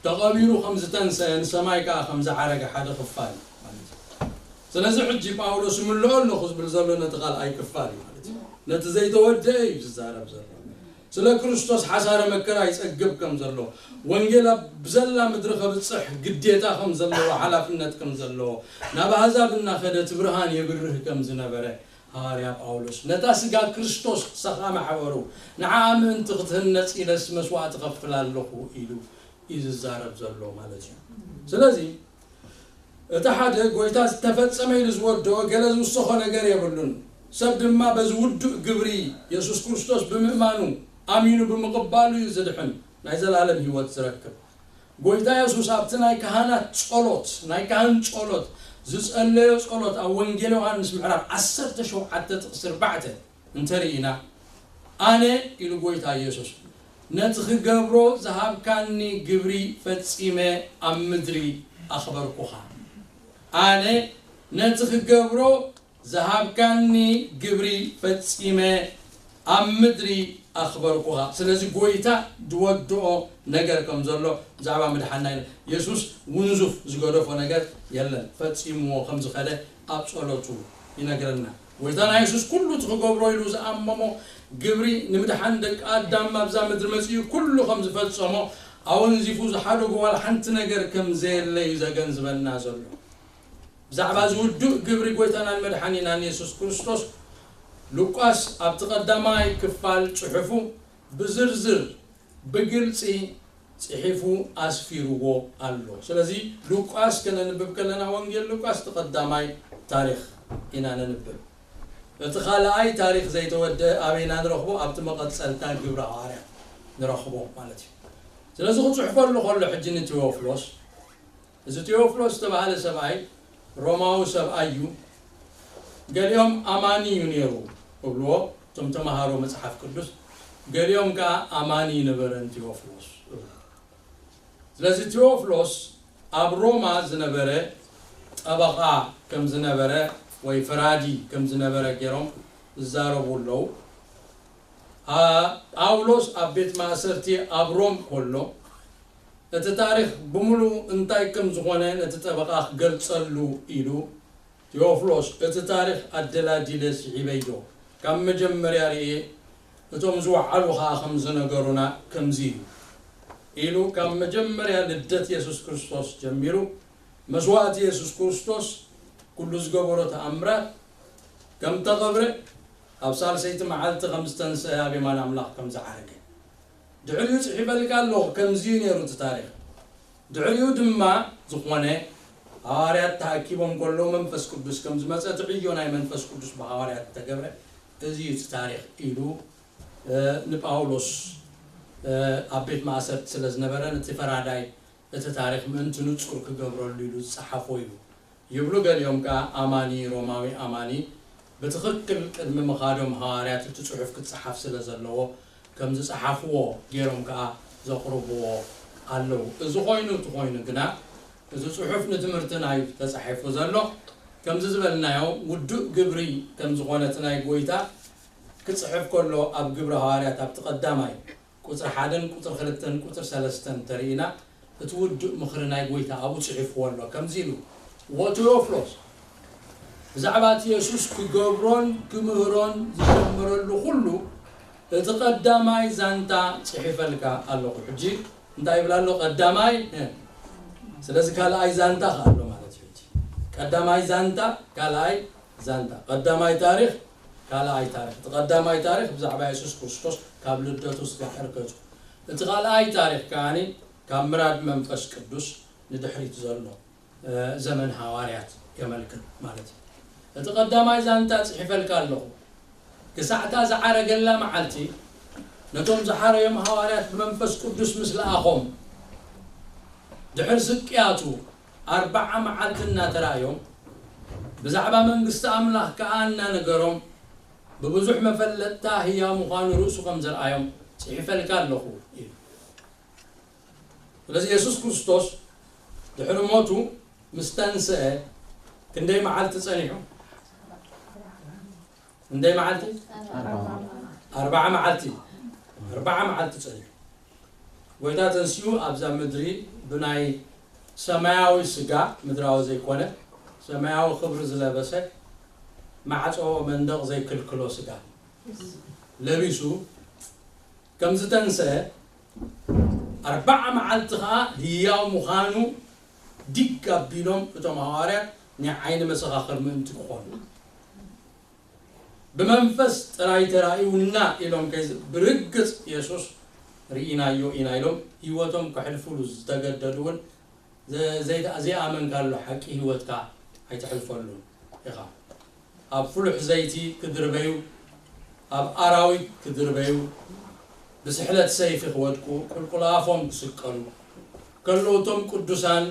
ተቐቢሩ ከም ዝተንሰአ፣ ንሰማይ ከኣ ከም ዝዓረገ ሓደ ክፋል እዩ ማለት እዩ። ስለዚ ሕጂ ጳውሎስ እምልኦ ኣለኹ ዝብል ዘሎ ነቲ ካልኣይ ክፋል እዩ ማለት እዩ። ነቲ ዘይተወደአ እዩ ዝዛረብ ዘሎ። ስለ ክርስቶስ ሓሳረ መከራ ይጸግብ ከም ዘሎ፣ ወንጌል ኣብ ብዘላ ምድሪ ከብጽሕ ግዴታ ከም ዘለዎ፣ ሓላፍነት ከም ዘለዎ፣ ናብ ኣህዛብ እናኸደ እቲ ብርሃን የብርህ ከም ዝነበረ፣ ሃዋርያ ጳውሎስ ነታ ስጋ ክርስቶስ ክሳኻ ማሕበሩ፣ ንዓኣ ምእንቲ ክትህነጽ ኢለስ መስዋእቲ ከፍል ኣለኹ ኢሉ እዩ ዝዛረብ ዘሎ ማለት እዩ። ስለዚ እቲ ሓደ ጎይታ ዝተፈጸመ ኢሉ ዝወድኦ ገለ ዝውሰኾ ነገር የብሉን። ሰብ ድማ በዚ ውዱእ ግብሪ የሱስ ክርስቶስ ብምእማኑ ኣሚኑ ብምቕባሉ እዩ ዝድሕን፣ ናይ ዘላለም ህይወት ዝረክብ። ጎይታ የሱስ ኣብቲ ናይ ካህናት ጸሎት፣ ናይ ካህን ጸሎት፣ ዝጸለዮ ጸሎት ኣብ ወንጌል ዮሃንስ ምዕራፍ ዓሰርተ ሸውዓተ ጥቕሲ ኣርባዕተ እንተርኢና፣ ኣነ ኢሉ ጎይታ የሱስ ነቲ ክገብሮ ዝሃብካኒ ግብሪ ፈጺመ ኣብ ምድሪ ኣኽበርኩኻ። ኣነ ነቲ ክገብሮ ዝሃብካኒ ግብሪ ፈጺመ ኣብ ምድሪ ኣኽበርኩኻ። ስለዚ ጎይታ ዝወድኦ ነገር ከም ዘሎ ብዛዕባ ምድሓንና ኢለ፣ የሱስ ውንዙፍ ዝገደፎ ነገር የለን። ፈጺምዎ ከም ዝኸደ ኣብ ጸሎቱ ይነግረና። ጎይታና የሱስ ኩሉ እቲ ክገብሮ ኢሉ ዝኣመሞ ግብሪ ንምድሓን ደቂ ኣዳም ኣብዛ ምድሪ መጺኡ ኩሉ ከም ዝፈጸሞ፣ ኣወንዚፉ ዝሓደጎ ዋላ ሓንቲ ነገር ከም ዘየለ እዩ ዘገንዝበና ዘሎ። ብዛዕባ እዚ ውዱእ ግብሪ ጎይታናን መድሓኒናን የሱስ ክርስቶስ ሉቃስ ኣብቲ ቀዳማይ ክፋል ጽሑፉ ብዝርዝር ብግልጺ ጽሒፉ ኣስፊርዎ ኣሎ። ስለዚ ሉቃስ ከነንብብ ከለና፣ ወንጌል ሉቃስ እቲ ቀዳማይ ታሪኽ ኢና ነንብብ። እቲ ካልኣይ ታሪኽ ዘይተወደአ ኣበይና ንረኽቦ? ኣብቲ መቐጸልታ ግብረ ሃዋርያት ንረኽቦ ማለት እዩ። ስለዚ ክጽሕፈሉ ከሎ ሕጂ ንቴዎፍሎስ፣ እዚ ቴዎፍሎስ ዝተባህለ ሰብኣይ ሮማዊ ሰብኣይ እዩ። ገሊኦም ኣማኒ እዩ ነይሩ እብልዎ እቶም ተምሃሮ መጽሓፍ ቅዱስ፣ ገሊኦም ከኣ ኣማኒ ኣይነበረን ቴዎፍሎስ እብሉ። ስለዚ ቴዎፍሎስ ኣብ ሮማ ዝነበረ ጠበቓ ከም ዝነበረ ወይ ፈራዲ ከም ዝነበረ ገይሮም ዝዛረቡ ኣለዉ። ኣ-፣ ጳውሎስ ኣብ ቤት ማእሰርቲ ኣብ ሮም ከሎ፣ እቲ ታሪኽ ብምሉኡ እንታይ ከም ዝኾነ ነቲ ጠበቓ ክገልጸሉ ኢሉ፣ ቴዎፍሎስ፣ እቲ ታሪኽ ኣደላዲለ ስዒበዮ፣ ካብ መጀመርያ ርእየ፣ እቶም ዝወዓሉ ኸኣ ከም ዝነገሩና ከምዚ እዩ ኢሉ፣ ካብ መጀመርያ ልደት የሱስ ክርስቶስ ጀሚሩ፣ መስዋእቲ የሱስ ክርስቶስ፣ ኩሉ ዝገበሮ ተኣምራት፣ ከም ተቐብረ፣ ኣብ ሳልሰይቲ መዓልቲ ከም ዝተንስአ፣ ኣብ የማን ኣምላኽ ከም ዝዓረገ። ድሕሪኡ ጽሒፈልካ ኣለኹ፣ ከምዚ እዩ ነይሩ እቲ ታሪኽ። ድሕሪኡ ድማ ዝኾነ፣ ሃዋርያት ተኣኪቦም ከለዉ መንፈስ ቅዱስ ከም ዝመጸ፣ እቲ ዕዮ ናይ መንፈስ ቅዱስ ብሃዋርያት ተገብረ፣ እዚ እዩ እቲ ታሪኽ ኢሉ፣ እ፣ ንጳውሎስ፣ እ፣ ኣብ ቤት ማእሰርቲ ስለ ዝነበረ፣ ነቲ ፈራዳይ እቲ ታሪኽ ምእንቲ ንጹር ክገብረሉ ኢሉ ዝጸሓፎ እዩ። ይብሉ ገሊኦም ከኣ፣ ኣማኒ፣ ሮማዊ ኣማኒ፣ ብትኽክል ቅድሚ ምኻዶም ሃዋርያት እቲ ጽሑፍ ክጸሓፍ ስለ ዘለዎ፣ ከም ዝጸሓፍዎ ገይሮም ከኣ ዘቕርብዎ ኣለዉ። እዚ ኾይኑ፣ እቲ ኾይኑ ግና፣ እዚ ጽሑፍ ንትምህርትና እዩ ተጻሒፉ ዘሎ። ከምዚ ዝበልናዮ፣ ውዱእ ግብሪ ከም ዝኾነ እቲ ናይ ጎይታ ክጽሕፍ ከሎ፣ ኣብ ግብሪ ሃዋርያት ኣብቲ ቀዳማይ ቁጽሪ ሓደን ቁጽሪ ክልተን ቁጽሪ ሰለስተን ተርኢና፣ እቲ ውዱእ ምኽሪ ናይ ጎይታ ኣብኡ ጽሒፍዎ ኣሎ። ከምዚ ኢሉ፣ "ወቴዎፍሎስ፣ ብዛዕባ እቲ የሱስ ክገብሮን ክምህሮን ዝጀመረሉ ኩሉ፣ እቲ ቀዳማይ ዛንታ ጽሒፈልካ ኣለኹ።" ሕጂ እንታይ ይብል ኣሎ? ቀዳማይ፣ እ፣ ስለዚ ካልኣይ ዛንታ ከኣ ኣሎ ማለት እዩ። ሕጂ ቀዳማይ ዛንታ፣ ካልኣይ ዛንታ፣ ቀዳማይ ታሪኽ፣ ካልኣይ ታሪኽ። እቲ ቀዳማይ ታሪኽ ብዛዕባ የሱስ ክርስቶስ ካብ ልደቱ ስጋብ ሕርገቱ። እቲ ካልኣይ ታሪኽ ከኣ ካብ ምራድ መንፈስ ቅዱስ ንድሕሪት ዘሎ፣ እ፣ ዘመን ሃዋርያት የመልክት ማለት እዩ። እቲ ቀዳማይ ዛንታ ጽሒፈልካ ኣለኹ። ክሳዕታ ዝዓረገላ መዓልቲ፣ ነቶም ዝሓረዮም ሃዋርያት ብመንፈስ ቅዱስ ምስ ለኣኾም፣ ድሕሪ ስቅያቱ ኣርብዓ መዓልቲ እናተራእዮም፣ ብዛዕባ መንግስቲ ኣምላኽ ከኣ እናነገሮም፣ ብብዙሕ መፈለጥታ ህያው ምዃኑ ርእሱ ከም ዘርኣዮም ጽሒፈልካ ኣለኹ ኢሉ። ስለዚ የሱስ ክርስቶስ ድሕሪ ሞቱ ምስ ተንስአ ክንደይ መዓልቲ ጸኒሑ? ክንደይ መዓልቲ? ኣርብዓ መዓልቲ። ኣርብዓ መዓልቲ ጸኒሑ። ጎይታ ተንሲኡ ኣብዛ ምድሪ ብናይ ሰማያዊ ስጋ፣ ምድራዊ ዘይኮነ፣ ሰማያዊ ክብሪ ዝለበሰ፣ ማዕጾ መንደቕ ዘይክልክሎ ስጋ ለቢሱ ከም ዝተንስአ፣ ኣርብዓ መዓልቲ ኸኣ ህያው ምዃኑ ዲግ ኣቢሎም እቶም ሃዋርያት ናይ ዓይኒ መሰኻኽር ምእንቲ ክኾኑ። ብመንፈስ ጥራይ ተራእዩና ኢሎም ከይዝ-፣ ብርግጽ የሱስ ርኢናዮ ኢና ኢሎም ህይወቶም ከሕልፉሉ ዝተገደዱ እውን ዘ-፣ ዘይተ-፣ ዘይኣመንካሉ ሓቂ ህይወትካ ኣይተሕልፈሉን ኢኻ። ኣብ ፍሉሕ ዘይቲ ክድርበዩ፣ ኣብ ኣራዊት ክድርበዩ፣ ብስሕለት ሰይፊ ክወድቁ፣ ቁልቁል ኣፎም ክስቀሉ ከለዉ፣ እቶም ቅዱሳን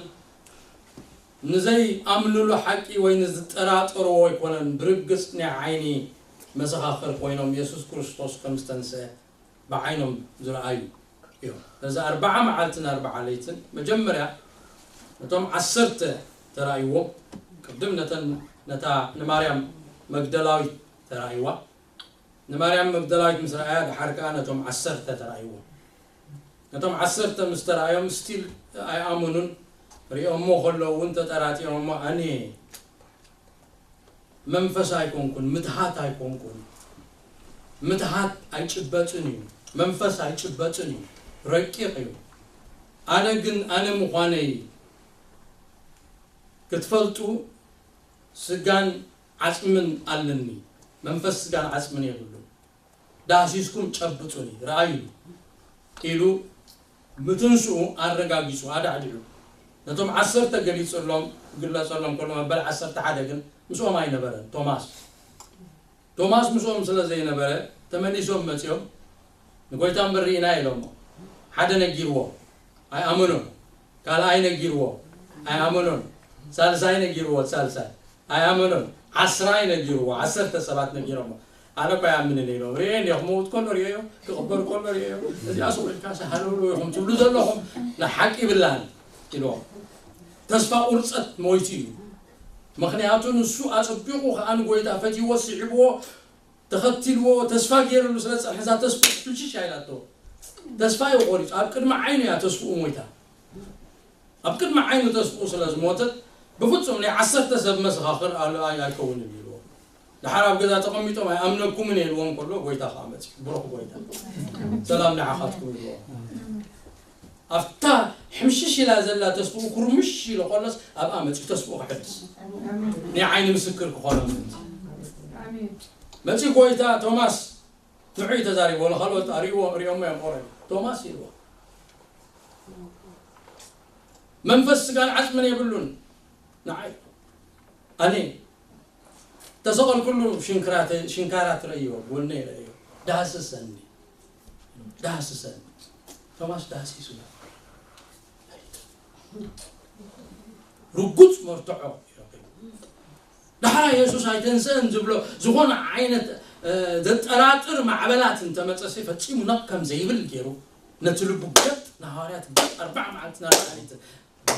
ንዘይኣምኑሉ ሓቂ ወይ ንዝጠራጠርዎ ኣይኮነን፣ ብርግጽ ናይ ዓይኒ መሰኻኽር ኮይኖም የሱስ ክርስቶስ ከም ዝተንስአ ብዓይኖም ዝረኣዩ እዮም። ነዚ ኣርብዓ መዓልትን ኣርብዓ ለይትን መጀመርያ ነቶም ዓሰርተ ተራእይዎም። ቅድም ነተን፣ ነታ ንማርያም መግደላዊት ተራእይዋ። ንማርያም መግደላዊት ምስ ረኣያ፣ ደሓር ከኣ ነቶም ዓሰርተ ተራእይዎም። ነቶም ዓሰርተ ምስ ተራእዮም፣ ስቲል ኣይኣመኑን። ሪኦሞ ከለዉ እውን ተጠራጢሮሞ፣ ኣነ መንፈስ ኣይኮንኩን፣ ምትሃት ኣይኮንኩን። ምትሃት ኣይጭበጥን እዩ፣ መንፈስ ኣይጭበጥን እዩ፣ ረቂቕ እዩ። ኣነ ግን ኣነ ምዃነይ ክትፈልጡ ስጋን ዓጽምን ኣለኒ፣ መንፈስ ስጋን ዓጽምን የብሉን። ዳህሲስኩም ጨብጡኒ፣ ረኣዩኒ ኢሉ ምትንስኡ ኣረጋጊጹ ኣዳዕዲዑ። ነቶም ዓሰርተ ገሊጸሎም፣ ክግለጸሎም ከሎ፣ መበል ዓሰርተ ሓደ ግን ምስኦም ኣይነበረን። ቶማስ፣ ቶማስ ምስኦም ስለ ዘይነበረ፣ ተመሊሶም መጺኦም፣ "ንጎይታ እምበር ርኢና" ኢሎሞ። ሓደ ነጊርዎ፣ ኣይኣመኖን። ካልኣይ ነጊርዎ፣ ኣይኣመኖን። ሳልሳይ ነጊርዎ፣ ሳልሳይ ኣይኣመኖን። ዓስራይ ነጊርዎ፣ ዓሰርተ ሰባት ነጊሮሞ። "ኣነ እኮ ኣይኣምንን" ኢሎም። "ርእየ እንዲኹ፣ ክመውት ከሎ ርእየዮ፣ ክቕበር ከሎ ርእየዮ። እዚኣ ሱቕ ኢልካ ሃለውለው ኢኹም ትብሉ ዘለኹም፣ ንሓቂ ይብላን" ኢልዎም። ተስፋ ቁርጸት ሞይቱ እዩ። ምኽንያቱ ንሱ ኣጸቢቑ ከኣ ንጎይታ ፈትይዎ፣ ስዒብዎ፣ ተኸቲልዎ፣ ተስፋ ገይርሉ ስለ ዝጸንሐ፣ እዛ ተስፋ ፍልሽሽ ኣይላቶ። ተስፋ እዩ ቆሪጹ። ኣብ ቅድሚ ዓይኑ እያ ተስፍኡ ሞይታ። ኣብ ቅድሚ ዓይኑ ተስፍኡ ስለ ዝሞተት፣ ብፍጹም ናይ ዓሰርተ ሰብ መሰኻኽር ኣል-፣ ኣይ-፣ ኣይከውንን ኢልዎ። ደሓር ኣብ ገዛ ተቐሚጦም ኣይኣምነኩምን እየ ኢልዎም ከሎ፣ ጎይታ ከኣ መጺኡ። ብሩኽ ጎይታ። "ሰላም ንዓኻትኩም" ኢልዎ። ኣብታ ሕምሽሽ ኢላ ዘላ ተስፍኡ ኩርምሽ ኢሉ ከሎስ፣ ኣብኣ መጺኡ ተስፍኡ ክሕድስ። ናይ ዓይኒ ምስክር ክኾኖም ምእንቲ። ኣሜን። መጺኡ ጎይታ፣ "ቶማስ፣ ንዑ" እዩ ተዛሪብዎ። ንኻልኦት ኣርእይዎ፣ ርእዮሞ እዮም ኦረዲ። ቶማስ ኢልዎ። መንፈስ ስጋን ዓጽምን የብሉን። ንዓይ ኣነ ተሰቐልኩሉ ሽንክራተ ሽንካራት ረእዮ፣ ጎነይ ረእዮ፣ ዳህስሰኒ፣ ዳህስሰኒ። ቶማስ ዳህሲሱ፣ ርጉጽ መርትዖ ይረክብ። ዳሕራ የሱስ ኣይተንስአን ዝብሎ ዝኾነ ዓይነት ዘጠራጥር ማዕበላት እንተመጸሲ፣ ፈጺሙ ነቕ ከም ዘይብል ገይሩ፣ ነቲ ልቡ ገጥ፣ ንሃዋርያት ገጥ፣ ኣርባዓ መዓልትን ኣርባዓ ለይትን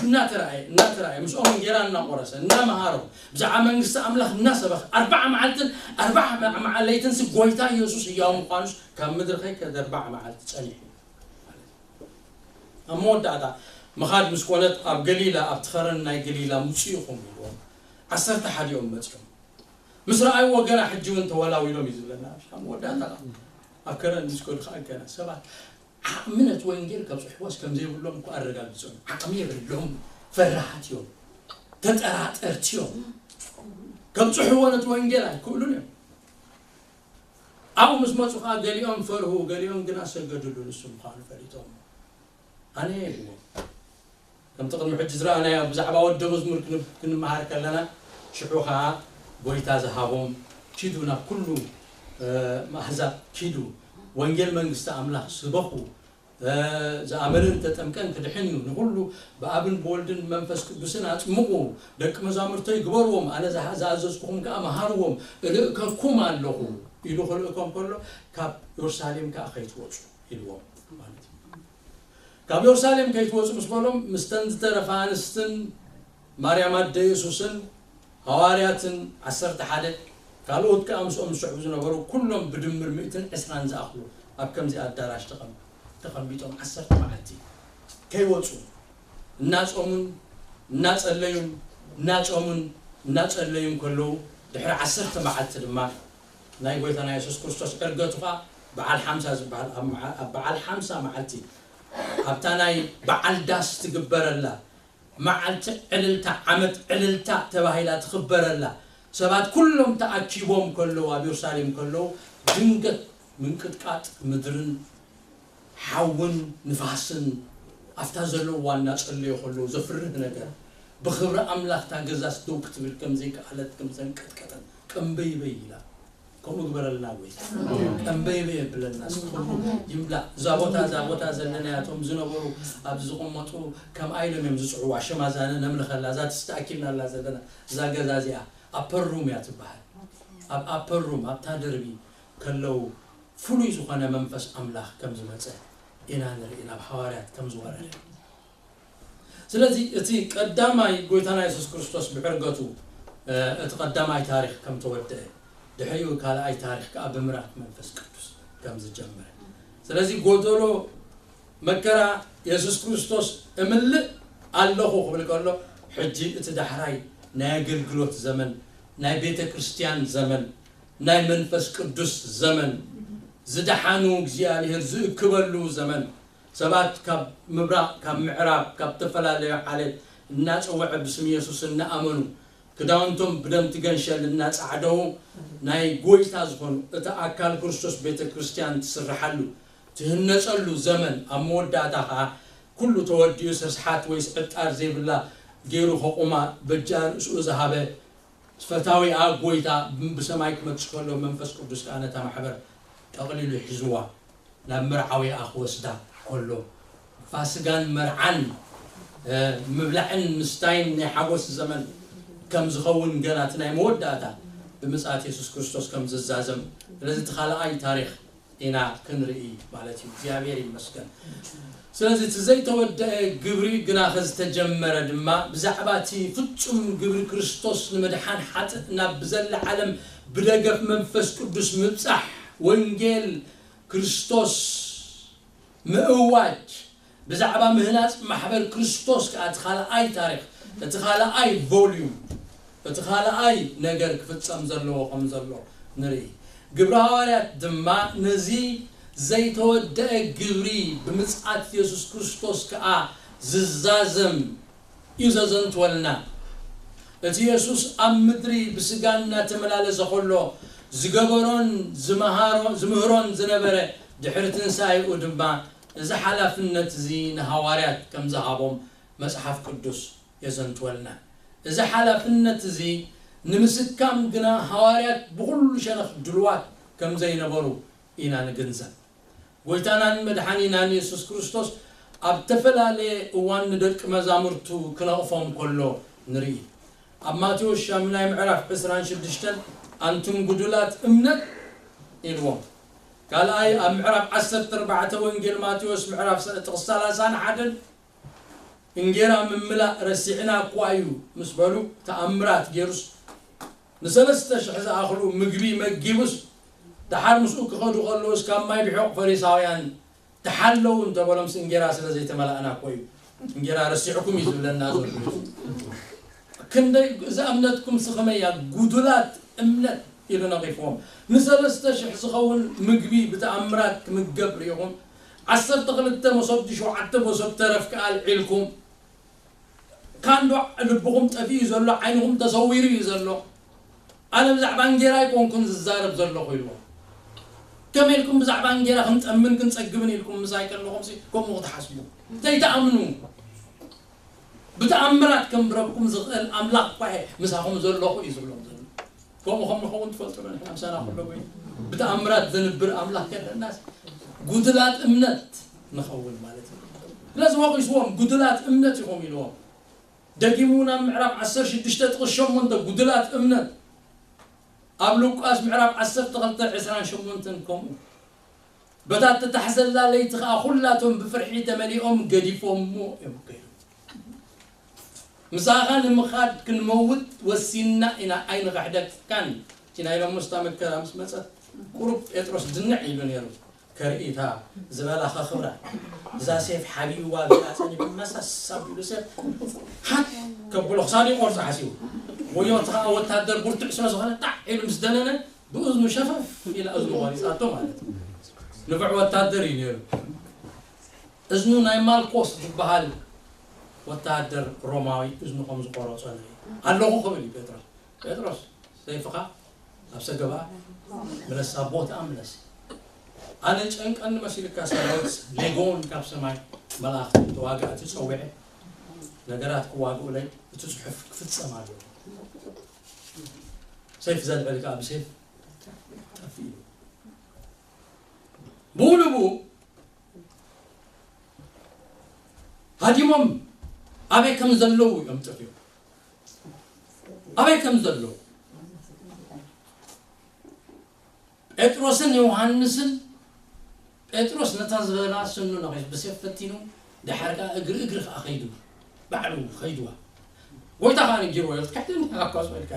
እናተራእየ እናተራእየ ምስኦም እንጌራ እናቆረሰ እናመሃሮም ብዛዕባ መንግስቲ ኣምላኽ እናሰበኸ፣ ኣርባዓ መዓልትን ኣርባዓ መዓለይትን ሲ ጎይታ ኢየሱስ ህያው ምዃኑስ ካብ ምድሪ ከይከደ ኣርባዓ መዓልቲ ጸኒሑ። ኣብ መወዳእታ ምኻድ ምስ ኮነት፣ ኣብ ገሊላ ኣብቲ ኸረን ናይ ገሊላ ምጹ ኢኹም ኢልዎም። ዓሰርተ ሓዲኦም መጺኦም ምስ ረኣይዎ፣ ገና ሕጂ እውን ተወላዊሎም እዩ ዝብለና። ኣብ መወዳእታ ኣብ ከረን ምስ ከዱ ከዓ ገና ሰባት ዓቕሚ ነቲ ወንጌል ከብፅሕዎስ ከም ዘይብሎም እኮ ኣረጋግጾም። ዓቕሚ የብሎም፣ ፈራሓት እዮም፣ ተጠራጠርቲ እዮም። ከብፅሕዎ ነቲ ወንጌል ኣይክእሉን እዮም። ኣብኡ ምስ መፁ ከዓ ገሊኦም ፈርሁ፣ ገሊኦም ግና ሰገድሉ፣ ንሱ ምዃኑ ፈሊጦም። ኣነ ይብዎም፣ ከምቲ ቅድሚ ሕጂ ዝረኣናዮ ብዛዕባ ወዲ መዝሙር ክንብ- ክንመሃር ከለና፣ ሽዑ ኸዓ ጎይታ ዝሃቦም፣ ኪዱ ናብ ኩሉ ኣህዛብ ኪዱ፣ ወንጌል መንግስቲ ኣምላኽ ስበኹ፣ ዝኣመነን ተጠምቀን ክድሕን እዩ፣ ንኹሉ ብኣብን ብወልድን መንፈስ ቅዱስን ኣጽምቑ፣ ደቂ መዛሙርተይ ግበርዎም፣ ኣነ ዝኣ- ዝኣዘዝኩኹም ከኣ መሃርዎም፣ እልእከኩም ኣለኹ ኢሉ ክልእኮም ከሎ፣ ካብ የሩሳሌም ከኣ ከይትወጹ ኢልዎም ማለት እዩ። ካብ የሩሳሌም ከይትወጹ ምስ በሎም፣ ምስተን ዝተረፋ ኣንስትን ማርያም ኣደ የሱስን ሃዋርያትን ዓሰርተ ሓደ ካልኦት ከኣ ምስኦም ዝስዕቡ ዝነበሩ ኩሎም ብድምር ሚእትን ዕስራን ዝኣኽሉ ኣብ ከምዚ ኣዳራሽ ተቐም- ተቐሚጦም ዓሰርተ መዓልቲ ከይወጹ እናጾሙን እናጸለዩን እናጾሙን እናጸለዩን ከለዉ ድሕሪ ዓሰርተ መዓልቲ ድማ ናይ ጎይታና የሱስ ክርስቶስ ዕርገቱ ኸኣ በዓል ሓምሳ ዝበሃል ኣብ መዓ- ኣብ በዓል ሓምሳ መዓልቲ ኣብታ ናይ በዓል ዳስ ትግበረላ መዓልቲ ዕልልታ ዓመት ዕልልታ ተባሂላ ትኽበረላ ሰባት ኩሎም ተኣኪቦም ከለዉ ኣብ የሩሳሌም ከለዉ ድንገት ምንቅጥቃጥ ምድርን ሓውን ንፋስን ኣብታ ዘለዋ እናጸለዩ ከለዉ ዘፍርህ ነገር ብኽብሪ ኣምላኽ እታ ገዛስ ደው ክትብል ከም ዘይከኣለት ከም ዘንቀጥቀጠት ቀንበይበይ ኢላ ከምኡ ግበረልና ጎይታ ቀንበይበይ የብለና እስቲ ክብሩ ይምላእ እዛ ቦታ እዛ ቦታ ዘለና እያቶም ዝነበሩ ኣብዚ ዝቕመጡ ከምኣ ኢሎም እዮም ዝፅዕዋ ሽማ እዛ ነምልኸላ እዛ ትስተኣኪብናላ ዘለና እዛ ገዛ እዚኣ ኣፐር ሩም እያ ትበሃል ኣብ ኣፐር ሩም ኣብታ ደርቢ ከለዉ ፍሉይ ዝኾነ መንፈስ ኣምላኽ ከም ዝመፀ ኢና ንርኢ ናብ ሓዋርያት ከም ዝወረደ ስለዚ እቲ ቀዳማይ ጎይታና የሱስ ክርስቶስ ብዕርገቱ እቲ ቀዳማይ ታሪኽ ከም ተወደአ ድሕሪኡ ካልኣይ ታሪኽ ከዓ ብምራክ መንፈስ ቅዱስ ከም ዝጀመረ ስለዚ ጎደሎ መከራ የሱስ ክርስቶስ እምልእ ኣለኹ ክብል ከሎ ሕጂ እቲ ዳሕራይ ናይ ኣገልግሎት ዘመን ናይ ቤተ ክርስቲያን ዘመን ናይ መንፈስ ቅዱስ ዘመን ዝደሓኑ እግዚኣብሔር ዝእክበሉ ዘመን ሰባት ካብ ምብራቕ ካብ ምዕራብ ካብ ተፈላለዩ ዓሌት እናፀውዐ ብስም የሱስ እናኣመኑ ክዳውንቶም ብደምቲ ገንሸል እናፃዕደዉ ናይ ጎይታ ዝኾኑ እቲ ኣካል ክርስቶስ ቤተ ክርስቲያን ትስርሓሉ ትህነፀሉ ዘመን ኣብ መወዳእታ ከዓ ኩሉ ተወዲኡ ስርስሓት ወይስ ዕጣር ዘይብላ ገይሩ ከቑማ በጃ ርእስኡ ዝሃበ ፈታዊኣ ጎይታ ብሰማይ ክመፅእ ከሎ መንፈስ ቅዱስ ከዓ ነታ ማሕበር ጠቕሊሉ ሒዝዋ ናብ መርዓዊኣ ክወስዳ ከሎ ፋስጋን መርዓን ምብላዕን ምስታይን ናይ ሓጎስ ዘመን ከም ዝኸውን ገና እቲ ናይ መወዳእታ ብምፅኣት የሱስ ክርስቶስ ከም ዝዛዘም ስለዚ እቲ ካልኣይ ታሪክ ኢና ክንርኢ ማለት እዩ እግዚኣብሔር ይመስገን ስለዚ እቲ ዘይተወደአ ግብሪ ግና ከዝተጀመረ ድማ ብዛዕባ እቲ ፍጹም ግብሪ ክርስቶስ ንምድሓን ሓጥእ ናብ ብዘላ ዓለም ብደገፍ መንፈስ ቅዱስ ምብጻሕ ወንጌል ክርስቶስ ምእዋጅ ብዛዕባ ምህናጽ ማሕበር ክርስቶስ ከኣ እቲ ካልኣይ ታሪኽ እቲ ካልኣይ volume እቲ ካልኣይ ነገር ክፍጸም ዘለዎ ከም ዘሎ ንርኢ ግብረ ሃዋርያት ድማ ነዚ ዘይተወደአ ግብሪ ብምጽኣት የሱስ ክርስቶስ ከኣ ዝዛዘም እዩ ዘዘንትወልና እቲ የሱስ ኣብ ምድሪ ብስጋ እናተመላለሰ ከሎ ዝገበሮን ዝምህሮን ዝነበረ ድሕሪ ትንሳኤኡ ድማ እዚ ሓላፍነት እዚ ንሃዋርያት ከም ዝሃቦም መጽሓፍ ቅዱስ የዘንትወልና። እዚ ሓላፍነት እዚ ንምስካም ግና ሃዋርያት ብኹሉ ሸነኽ ድልዋት ከም ዘይነበሩ ኢና ንግንዘብ። ጎይታናን መድሓኒናን የሱስ ክርስቶስ ኣብ ተፈላለየ እዋን ንደቂ መዛሙርቱ ክነቕፎም ከሎ ንርኢ። ኣብ ማቴዎስ ሻምናይ ምዕራፍ ዕስራን ሽዱሽተን ኣንቱም ጉዱላት እምነት ኢልዎም። ካልኣይ ኣብ ምዕራፍ ዓሰርተ ኣርባዕተ ወንጌል ማቴዎስ ምዕራፍ ሰ- ጥቕሲ ሰላሳን ሓደን እንጌራ ምምላእ ረሲዕና እኳ እዩ ምስ በሉ ተኣምራት ገይሩስ ንሰለስተ ሽሕ ዝኣኽሉ ምግቢ መጊቡስ ደሓር ምስኡ ክኸዱ ከለውስ ካብ ማይ ብሕቕ ፈሪሳውያን ተሓለዉ እንተበሎምስ እንጌራ ስለ ዘይተመላእና እኮ እዩ። እንጌራ ረሲዕኩም እዩ ዝብለና ዘሎ። ክንደይ እዛ እምነትኩም ስኸመያ ጉዱላት እምነት ኢሉ ነቒፍዎም። ንሰለስተ ሽሕ ዝኸውን ምግቢ ብተኣምራት ክምገብ ርኢኹም። ዓሰርተ ክልተ መሶብ ሸውዓተ መሶብ ተረፍ ከኣ ኣልዒልኩም። ካንዶ ልብኹም ጠፊኡ ዘሎ ዓይንኹም ተሰዊሩ እዩ ዘሎ። ኣነ ብዛዕባ እንጌራ ኣይኮንኩን ዝዛረብ ዘለኹ ኢልዎ። ከመይ ኢልኩም ብዛዕባ እንጌራ ክንጠምን ክንጸግብን ኢልኩም ምሳይ ከለኹም ሲ ከምኡ ክትሓስቡ ዘይትኣምኑ። ብተኣምራት ከምብረኩም ዝኽእል ኣምላኽ እኳ እየ ምሳኹም ዘለኹ እዩ ዝብሎም ዘሎ። ከምኡ ከም ንኸውን ትፈልጡ ዶ? ንሕና ምሳና ኩሎ ኮይኑ ብተኣምራት ዘንብር ኣምላኽ ከለናስ ጉድላት እምነት ንኸውን ማለት እዩ። ስለዚ ወቒስዎም፣ ጉድላት እምነት ኢኹም ኢልዎም። ደጊሙ ናብ ምዕራፍ ዓሰርተ ሽዱሽተ ጥቕስ ሸሞንተ ጉድላት እምነት፣ ኣብ ሉቃስ ምዕራፍ ዓሰርተ ክልተ ዕስራን ሸሞንተን ከምኡ። በታ እተታሕዘላ ለይቲ ኸኣ ኹላቶም ብፍርሒ ተመሊኦም ገዲፎሞ እዮም ከይዶም። ምሳኻ ንምኻድ ክንመውት ወሲንና ኢና ኣይንኽሕደካን። እቲ ናይ ሎምስታ መከራ ምስ መጸት ቁሩብ ጴጥሮስ ድንዕ ኢሉ ነይሩ። ከርኢ እታ ዝበላኸ ክብራ እዛ ሴፍ ሓቢእዋ ቢኣ ጸኒሑ መሰስ ኣቢሉ ሴፍ ሓት ከብሎ ክሳዱ ቆርጾ ሓሲቡ ወዮ እቲ ኸኣ ወታደር ብርቱዕ ስለ ዝኾነ ጣዕ ኢሉ ምስ ደነነ ብእዝኑ ሸፈፍ ኢላ እዝኑ ቆሪጻቶ ማለት እዩ። ንፉዕ ወታደር እዩ ነይሩ። እዝኑ ናይ ማልኮስ ዝበሃል ወተሃደር ሮማዊ እዝኑ ከም ዝቆረጾ ንርኢ ኣለኹ ክብል እዩ ጴጥሮስ። ጴጥሮስ ሰይፍኻ ኣብ ሰገባ ምለስ ኣብ ቦታ ምለስ። ኣነ ጨንቀኒ መሲልካ ሰራዊት ሌጎን ካብ ሰማይ መላእኽቲ ተዋጋእቲ ጸዊዐ ነገራት ክዋግኡለይ እቲ ጽሑፍ ክፍጸም ኣለዎ። ሰይፍ ዘልዕል ከዓ ብሰይፍ ጠፊኡ። ብኡ ንብኡ ሃዲሞም ኣበይ ከም ዘለዉ እዮም ጠፊኦም። ኣበይ ከም ዘለዉ ጴጥሮስን ዮሃንስን ጴጥሮስ ነታ ዝበላ ስኑ ነኺሱ ብሴፍ ፈቲኑ ድሓር ከኣ እግሪ እግሪ ከኣ ከይዱ ባዕሉ ከይድዋ ጎይታ ከኣ ነጊርዎ እዩ ክትክሕድን ኣኳስ ወልካ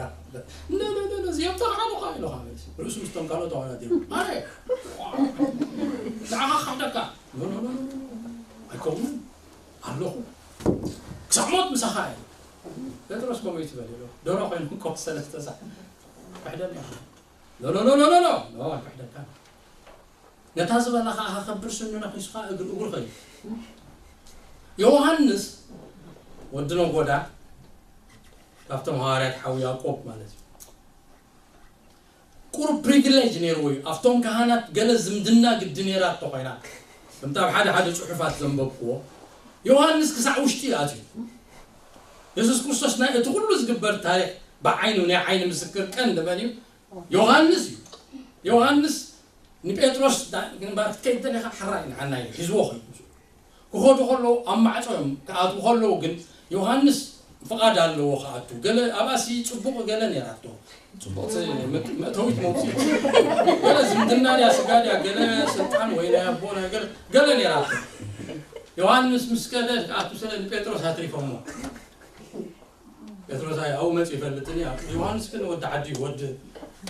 እዚኦም ተኸሓዱ ከኣ ኢሉ ከኣ ርእሱ ምስቶም ካልኦት ተዋዳዲሩ ኣረ ንዓኻ ክሕደካ ኣይከውንን ኣለኹ ክሳዕ ሞት ምሳኻ እዩ ጴጥሮስ ከምኡ እዩ ትበል ኢሉ ደሮ ኮይኑ ኮፍ ሰለስተ ሳዕ ክሕደኒ ኖኖኖኖኖኖ ኣይክሕደካ ነታ ዝበላ ከዓ ከከብር ስኑ ነኪሱ ከዓ እግር እግሩ ከዩ ዮሃንስ ወዲ ነጎዳ ካብቶም ሃዋርያት ሓው ያዕቆብ ማለት እዩ ቁሩብ ፕሪቪሌጅ ነይርዎ እዩ ኣብቶም ካህናት ገለ ዝምድና ግዲ ነይራቶ ኮይና ከምቲ ኣብ ሓደ ሓደ ፅሑፋት ዘንበብክዎ ዮሃንስ ክሳዕ ውሽጢ እዩ ኣትዩ የሱስ ክርስቶስ ናይ እቲ ኩሉ ዝግበር ታሪክ ብዓይኑ ናይ ዓይኒ ምስክር ቀንዲ መን እዩ ዮሃንስ እዩ ዮሃንስ ንጴጥሮስ ግንባር ክትከይድ ተለካ ሕራይ ንዓና እዩ ሒዝዎ ኮይኑ ክኸዱ ከለዉ ኣብ ማዕጾ እዮም ክኣትዉ ከለዉ ግን ዮሃንስ ፍቓድ ኣለዎ ክኣቱ ገለ ኣብኣሲ ጽቡቕ ገለ ነይራቶ ጽቡቕቲ መእተዊት መውፅኢ ገለ ዝምድና ድያ ስጋ ድያ ገለ ስልጣን ወይ ናይ ኣቦ ናይ ገለ ገለ ነይራቶ ዮሃንስ ምስ ከደ ክኣቱ ስለ ንጴጥሮስ ኣትሪፎሞ ጴጥሮስ ኣይ ኣብኡ መፂኡ ይፈልጥን እዩ ዮሃንስ ግን ወዲ ዓዲ እዩ ወዲ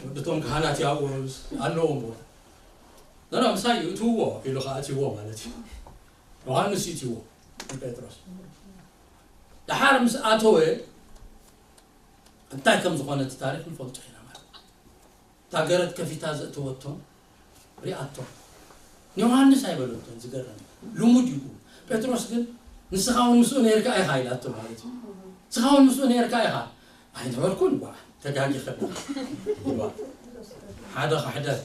ወድቶም ካህናት እዩ ኣብኡ ኣለዎም ቦታ ነና ምሳይ ይእትውዎ ኢሉ ከዓ እትይዎ ማለት እዩ ዮሃንስ ይእትይዎ ንጴጥሮስ ደሓር ምስ ኣተወ እንታይ ከም ዝኾነ እቲ ታሪክ ንፈልጦ ኢና ማለት እታ ገረድ ከፊታ ዘእተወቶም ሪኣቶም ንዮሃንስ ኣይበለቶን ዝገረም ልሙድ እዩ ጴጥሮስ ግን ንስኻ እውን ምስኡ ነርካ ኢኻ ኢላቶ ማለት እዩ ንስኻ እውን ምስኡ ነርካ ኢኻ ኣይነበርኩን ዋ ተጋጊኸ ዋ ሓደ ክሕደት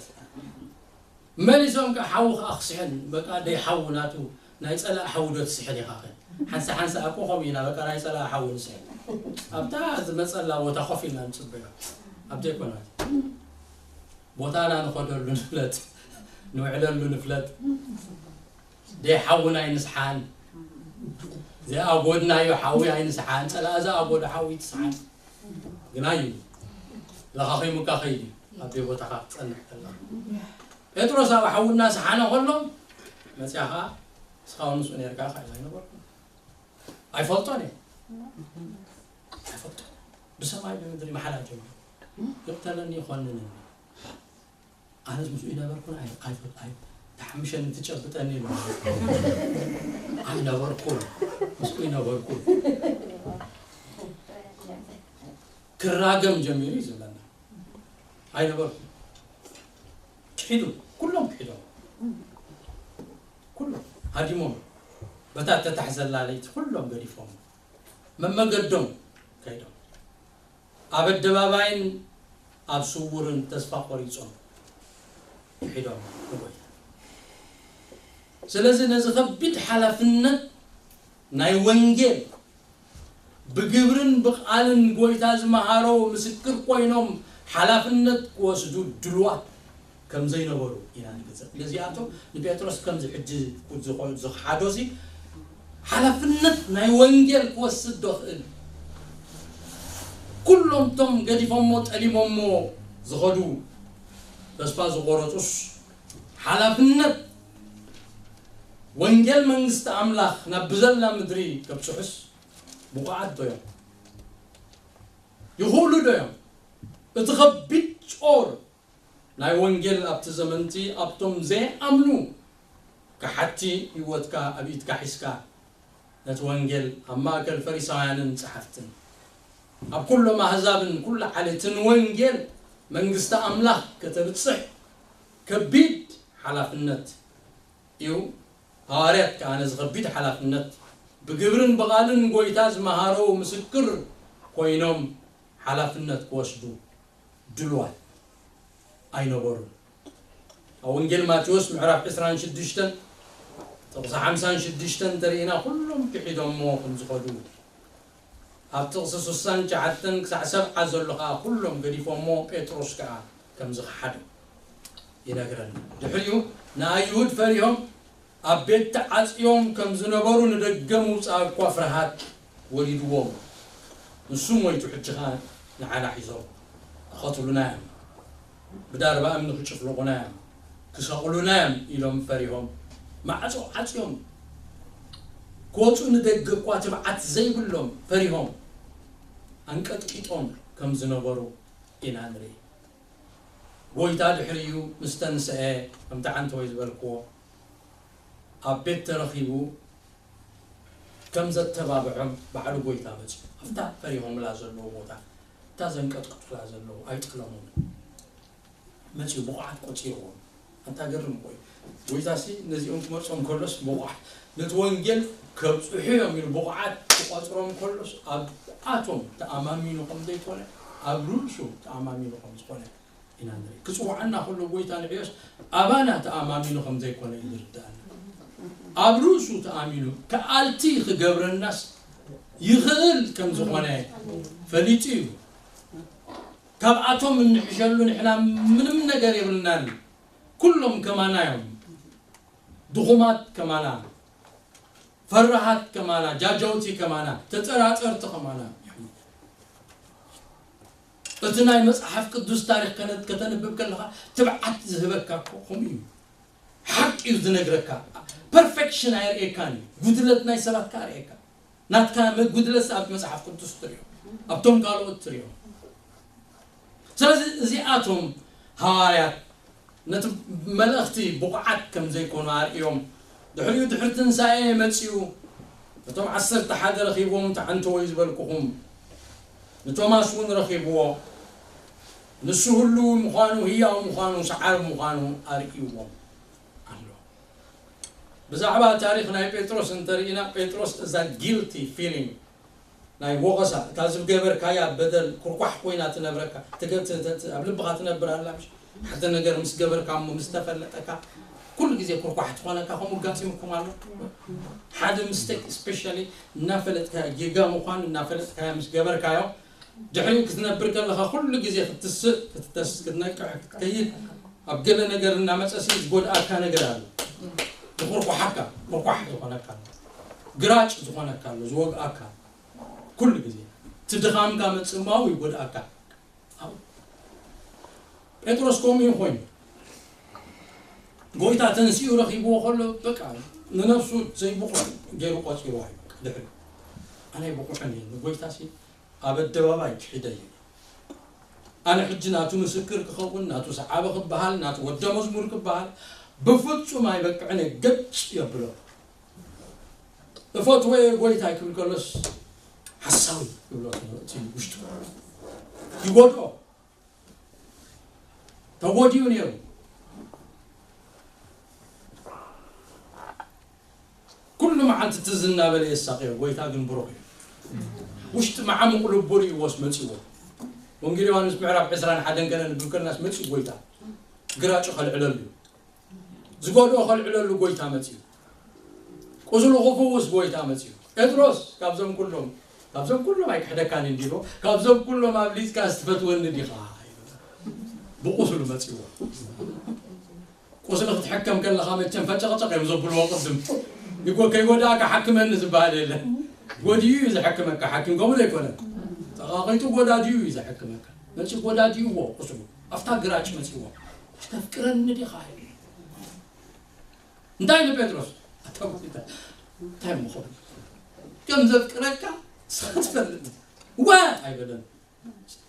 መሊሶም ከዓ ሓዊ ከዓ ክስሕን በቃ ደይ ሓዊ ናቱ ናይ ፀላእ ሓዊ ዶ ትስሕን ኢኻ ሓንሳ ሓንሳ ኣኮ ከምኡ ኢና በቃ ናይ ፀላእ ሓዊ ንስሕን ኣብታ ዝመጸላ ቦታ ኮፍ ኢልና ንጽበዮ። ኣብቲ ኣይኮናት። ቦታና ንኸደሉ ንፍለጥ፣ ንውዕለሉ ንፍለጥ። ደይ ሓውና ኣይንስሓን። ዘይኣጎድናዮ ሓዊ ኣይንስሓን። ጸላእ ዝኣጎዶ ሓዊ ትስሓን። ግና እዩ። ለኻኺሙካ ከይዱ ኣብ ደይ ቦታኻ ክትጸንሕ ከለኻ። ጴጥሮስ ኣብ ሓውና ሰሓነ ከሎ፣ መጽያ ኸዓ እስኻ እውን ምስኡ ነርካ ኢኻ ኢሉ ኣይነበርኩን። ኣይፈልጦን እየ። ኣይፈልጦን። ብሰማይ ብምድሪ መሓላ ጀሚሩ። ይቕተለኒ ይኾንንኒ። ኣነስ ምስኡ ይነበርኩን ኣይ-፣ ኣይፈል-፣ ኣይ-፣ ተሓምሸኒ ትጨብጠኒ ኢሉ። ኣይነበርኩን። ምስኡ ይነበርኩን። ክራገም ጀሚሩ እዩ ዝብለና። ኣይነበርኩን። ክሒዱ። ኩሎም ክሒዶም። ኩሎም ሃዲሞም። በታ ተታሕ ዘላ ለይቲ ኩሎም ገዲፎም። መመገዶም ከይዶም። ኣብ ኣደባባይን ኣብ ስውርን ተስፋ ቆሪጾም ክሒዶም ንጎይታ። ስለዚ ነዚ ከቢድ ሓላፍነት ናይ ወንጌል ብግብርን ብቓልን ጎይታ ዝመሃሮ ምስክር ኮይኖም ሓላፍነት ክወስዱ ድሉዋት ከም ዘይነበሩ ኢና ንግንዘብ። ነዚኣቶም ንጴጥሮስ ከምዚ ሕጂ ዝኮ-፣ ዝኸሓዶሲ ሓላፍነት ናይ ወንጌል ክወስድ ዶ ክእል? ኩሎም እቶም ገዲፎሞ ጠሊሞሞ ዝኸዱ ተስፋ ዝቆረጹስ ሓላፍነት ወንጌል መንግስቲ ኣምላኽ ናብ ብዘላ ምድሪ ከብጽሑስ ብቑዓት ዶ እዮም? ይኽእሉ ዶ እዮም? እቲ ከቢድ ጾር ናይ ወንጌል ኣብቲ ዘመንቲ ኣብቶም ዘይኣምኑ ከሓቲ ህይወትካ ኣብ ኢድካ ሒዝካ ነቲ ወንጌል ኣብ ማእከል ፈሪሳውያንን ጸሓፍትን ኣብ ኩሎም ኣህዛብን ኩሉ ዓሌትን ወንጌል መንግስቲ ኣምላኽ ከተብጽሕ ከቢድ ሓላፍነት እዩ። ሃዋርያት ከኣ ነዚ ከቢድ ሓላፍነት ብግብርን ብቓልን ጎይታ ዝመሃሮ ምስክር ኮይኖም ሓላፍነት ክወስዱ ድሉዋት ኣይነበሩን። ኣብ ወንጌል ማቴዎስ ምዕራፍ ዕስራን ሽዱሽተን ጥቕሲ ሓምሳን ሽዱሽተን እንተርኢና ኩሎም ክሒዶሞ ከም ዝኸዱ ኣብ ጥቕሲ ስሳን ትሽዓተን ክሳዕ ሰብዓ ዘሎ ከኣ ኩሎም ገዲፎሞ ጴጥሮስ ከኣ ከም ዝኸሓዱ ይነግረና። ድሕሪኡ ንኣይሁድ ፈሪሆም ኣብ ቤት ተዓጽዮም ከም ዝነበሩ ንደገ ምውጻእ እኳ ፍርሃት ወሪድዎም። ንሱ ሞይቱ ሕጂ ኸኣ ንዓና ሒዞም ክቐትሉና እዮም። ብዳርባ እምኒ ክጭፍልቑና እዮም። ክሰቕሉና እዮም ኢሎም ፈሪሆም ማዕጾ ዓጽዮም ክወጹ ንደገ እኳ ትብዓት ዘይብሎም ፈሪሆም ኣንቀጥቂጦም ከም ዝነበሩ ኢና ንርኢ። ጎይታ ድሕሪኡ ምስ ተንስአ ከምቲ ዓንተወይ ዝበልክዎ ኣብ ቤት ተረኺቡ ከም ዘተባብዖም ባዕሉ ጎይታ መጺኡ ኣብታ ፈሪሆምላ ዘለዉ ቦታ እታ ዘንቀጥቅጡላ ዘለዉ ኣይጠለሞምን። መጺኡ ብቑዓት ቆጺርዎም። ኣንታ ገርም እኮ እዩ። ጎይታሲ ነዚኦም ክመርጾም ከሎስ ብቑዓት ነቲ ወንጌል ከብጽሑ እዮም ኢሉ ብቑዓት ክቆጽሮም ከሎስ ኣብ ኣቶም ተኣማሚኑ ከም ዘይኮነ ኣብ ርእሱ ተኣማሚኑ ከም ዝኾነ ኢና ንርኢ። ክጽውዓና ከሎ ጎይታ ንዕዮስ ኣባና ተኣማሚኑ ከም ዘይኮነ እዩ ዝርድኣና። ኣብ ርእሱ ተኣሚኑ ከኣልቲ ክገብረናስ ይኽእል ከም ዝኾነ ፈሊጡ እዩ። ካብኣቶም እንሕሸሉ ንሕና ምንም ነገር የብልናን። ኩሎም ከማና እዮም። ድኹማት ከማና፣ ፈራሃት ከማና፣ ጃጀውቲ ከማና፣ ተጠራጠርቲ ከማና እዮም። እቲ ናይ መጽሓፍ ቅዱስ ታሪኽ ከነ-፣ ከተንብብ ከለኻ ትብዓት ዝህበካ እኮ ከምኡ እዩ። ሓቂ እዩ ዝነግረካ። ፐርፌክሽን ኣየርእየካን እዩ። ጉድለት ናይ ሰባት ከኣ ኣርእየካ። ናትካ መ-፣ ጉድለት ኣብቲ መጽሓፍ ቅዱስ ትርእዮ። ኣብቶም ካልኦት ትርእዮ። ስለዚ እዚኣቶም ሃዋርያት ነቲ መልእኽቲ ብቑዓት ከም ዘይኮኑ ኣርእዮም። ድሕሪኡ ድሕሪ ትንሳኤ መጺኡ ነቶም ዓሰርተ ሓደ ረኺብዎም፣ እቲ ዓንተወይ ዝበልኩኹም ንቶማስ እውን ረኺብዎ። ንሱ ህሉው ምዃኑ፣ ህያው ምዃኑ፣ ሰዓር ምዃኑ ኣርእይዎም ኣሎ። ብዛዕባ ታሪኽ ናይ ጴጥሮስ እንተርኢና፣ ጴጥሮስ እዛ ጊልቲ ፊሊንግ ናይ ወቐሳ፣ እታ ዝገበርካያ በደል ኩርኳሕ ኮይና ትነብረካ፣ ትገ-፣ ት-፣ ት-፣ ት-፣ ኣብ ልብኻ ትነብር ኣላ፣ ምሽ? ሓደ ነገር ምስ ገበርካ እሞ ምስ ተፈለጠካ፣ ኩሉ ግዜ ኩርኳሕ ትኾነካ፣ ከምኡ ኣጋጢሙኩም ኣሎ? ሓደ ሚስቴክ ስፔሻሊ እናፈለጥካ ጌጋ ምዃን እናፈለጥካ ምስ ገበርካዮ፣ ድሕሪኡ ክትነብር ከለኻ ኩሉ ግዜ ክትስእ ክትተስ ክትነቅሕ ክትከይድ፣ ኣብ ገለ ነገር እናመጸሲ ዝጎድኣካ ነገር ኣሎ። ዝኹርኳሓካ፣ ኩርኳሕ ዝኾነካ ኣሎ፣ ግራጭ ዝኾነካ ኣሎ፣ ዝወግኣካ ኩሉ ግዜ እቲ ድኻምካ መጽማው ይጎድኣካ። ጴጥሮስ ከምኡ እዩ ኮይኑ፣ ጎይታ ተንሲኡ ረኺብዎ ከሎ፣ በቃ፣ ንነፍሱ ዘይብቑዕ ገይሩ ቆጺርዋ እዩ። በቃ፣ ድሕሪ ኣነ ኣይብቑዕን እየ፣ ንጎይታ ሲ ኣብ ኣደባባይ ክሒደ እየ። ኣነ ሕጂ ናቱ ምስክር ክኸውን፣ ናቱ ሰዓቢ ክበሃል፣ ናቱ ወደ መዝሙር ክበሃል፣ ብፍጹም ኣይበቅዕን እየ፣ ገጭ የብሎ። እፈትዎ እየ ጎይታ ክብል ከሎስ፣ ሓሳዊ ይብሎ፣ እቲ ውሽጡ ይጎድኦ። ተጎዲኡ ነይሩ። ኩሉ መዓልቲ ትዝ እናበለ የሳቕዮ፣ ጎይታ ግን ብሩኽ እዩ። ውሽጢ መዓሙቕ ልቡ ርእይዎስ መጺዎ። ወንጌል ዮሃንስ ምዕራፍ ዕስራን ሓደን ከነንብብ ከለናስ መጺኡ ጎይታ። ግራጩ ከልዕለሉ እዩ። ዝጎድኦ ከልዕለሉ ጎይታ መጺኡ። ቁስሉ ክፍውስ ጎይታ መጺኡ። ጴጥሮስ ካብዞም ኩሎም፣ ካብዞም ኩሎም ኣይክሕደካን እንዲሎ፣ ካብዞም ኩሎም ኣብሊጽካ ዝትፈትወኒ ዲኻ? ብቁስሉ መጺዎ። ቁስሊ ክትሕከም ከለኻ መቸም ፈጨቕጨቕ እዮም ዘብልዎ ቅድም። ይጎ-፣ ከይጎዳእካ ሓክመኒ ዝበሃል የለን። ጎዲኡ እዩ ዘሕክመካ ሓኪም፣ ከምኡ ዘይኮነ? ተቓቒጡ ጎዳዲኡ እዩ ዘሕክመካ። መጺኡ ጎዳዲእዎ ቁስሉ። ኣብታ ግራጭ መጺዎ። "ተፍቅረኒ ዲኻ?" እንታይ ኢሉ ጴጥሮስ? ኣታ ጎይታ፣ እንታይ እሞ ክብል? ከም ዘፍቅረካ ንስኻ ትፈልጥ። "ወ" ኣይበለን።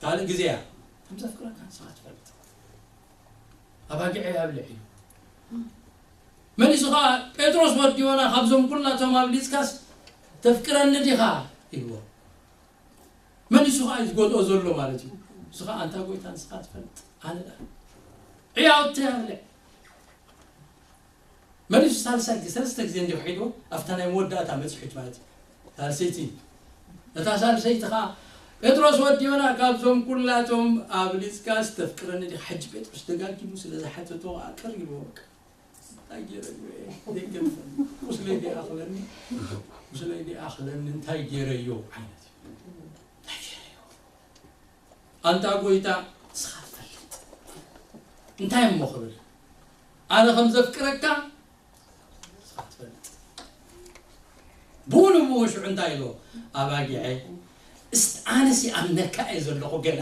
ካልእ ግዜ እያ። ከም ዘፍቅረካ ንስኻ ትፈልጥ። ኣባጊዐይ ኣብልዕ እዩ። መሊሱ ኸዓ፣ "ጴጥሮስ ወዲ ዮና፣ ካብዞም ኩላቶም ኣብሊጽካስ ተፍቅረኒ ዲኻ?" ኢልዎ። መሊሱ ኸዓ እዩ ዝጎድኦ ዘሎ ማለት እዩ። ንሱ ኸዓ፣ "ኣንታ ጎይታ፣ ንስኻ ትፈልጥ፣ ኣነ ደኣ ዕያውተይ ኣብልዕ።" መሊሱ ሳልሳይ ግዜ፣ ሰለስተ ግዜ እንዲሁ ሒድዎ፣ ኣብታ ናይ መወዳእታ መጺሑት ማለት እዩ። ሳልሰይቲ፣ እታ ሳልሰይቲ ኸዓ፣ "ጴጥሮስ ወዲ ዮና፣ ካብዞም ኩላቶም ኣብሊጽካስ ተፍቅረኒ ዲኻ?" ሕጂ ጴጥሮስ ደጋጊሙ ስለ ዝሓተቶ ኸዓ ቅር ኢልዎ፣ በቃ። እንታይ ገይረዮ እየ? ዘይገርም። ቁስለይ ዲኣ ኣኽለኒ፣ ቁስለይ ዲኣ ኣኽለኒ፣ እንታይ ገይረዮ ዓይነት እዩ። እንታይ ገይረዮ? ኣንታ ጎይታ፣ ንስኻ ትፈልጥ። እንታይ እሞ ክብል? ኣነ ከም ዘፍቅረካ ንስኻ ትፈልጥ። ብኡ ንብኡ ሽዑ እንታይ ኢልዎ? ኣባጊዐይ፣ እስቲ ኣነሲ ኣምነካ እየ ዘለኹ፣ ገና፣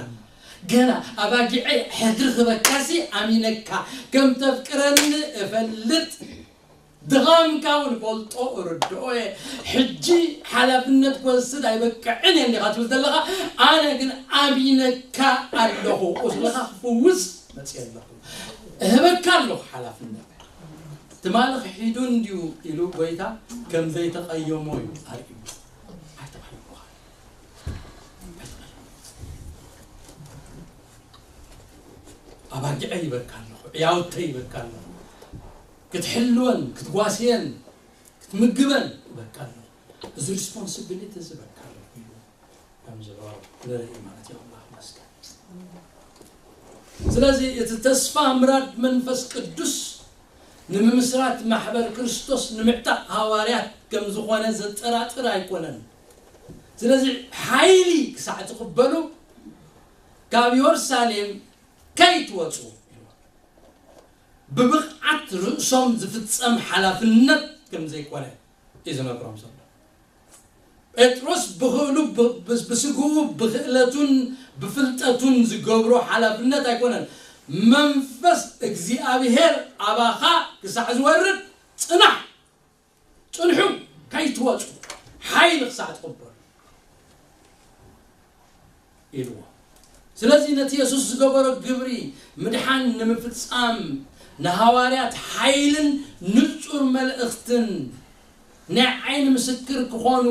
ገና ኣባጊዐይ ሕድሪ ክበካሲ ኣሚነካ፣ ከም ተፍቅረኒ እፈልጥ፣ ድኻምካ እውን ፈልጦ እርድኦ እየ። ሕጂ ሓላፍነት ክወስድ ኣይበቅዕን እየ እንዲኻ ትብል ዘለኻ፣ ኣነ ግን ኣሚነካ ኣለኹ። ቁስልኻ ክፍውስ መፅእ ኣለኹ። እህበካ ኣለኹ ሓላፍነት። ትማሊ ክሒዱ እንድዩ ኢሉ ጎይታ ከም ዘይተቐየሞ እዩ ኣርእዩ። ኣይተቐየሞ። ኣይተቐየሞ። ኣባጊዐ ይበካ ኣለኹ፣ ዕያውተይ ይበካ ኣለኹ። ክትሕልወን፣ ክትጓስየን፣ ክትምግበን ይበካ ኣለኹ። እዚ ሪስፖንሲቢሊቲ እዚ በካ ኣለኹ ኢሉ ከም ዝዕሮ ንርኢ ማለት እዩ። ኣምላኽ ይመስገን። ስለዚ እቲ ተስፋ ምራድ መንፈስ ቅዱስ ንምምስራት ማሕበር ክርስቶስ ንምዕጣቕ ሃዋርያት ከም ዝኾነ ዘጠራጥር ኣይኮነን። ስለዚ ሓይሊ ክሳዕ ትቕበሉ ካብ የሩሳሌም ከይትወጹ ብብቕዓት ርእሶም ዝፍጸም ሓላፍነት ከም ዘይኮነ እዩ ዝነግሮም ዘሎ። ጴጥሮስ ብኽእሉ ብ-፣ ብ-፣ ብስግኡ ብኽእለቱን ብፍልጠቱን ዝገብሮ ሓላፍነት ኣይኮነን። መንፈስ እግዚኣብሔር ኣባኻ ክሳዕ ዝወርድ ጽናሕ፣ ጽንሑ፣ ከይትወጹ፣ ሓይሊ ክሳዕ ትቕበሉ ኢልዎ። ስለዚ ነቲ የሱስ ዝገበሮ ግብሪ ምድሓን ንምፍጻም ንሃዋርያት ሓይልን ንጹር መልእኽትን ናይ ዓይኒ ምስክር ክኾኑ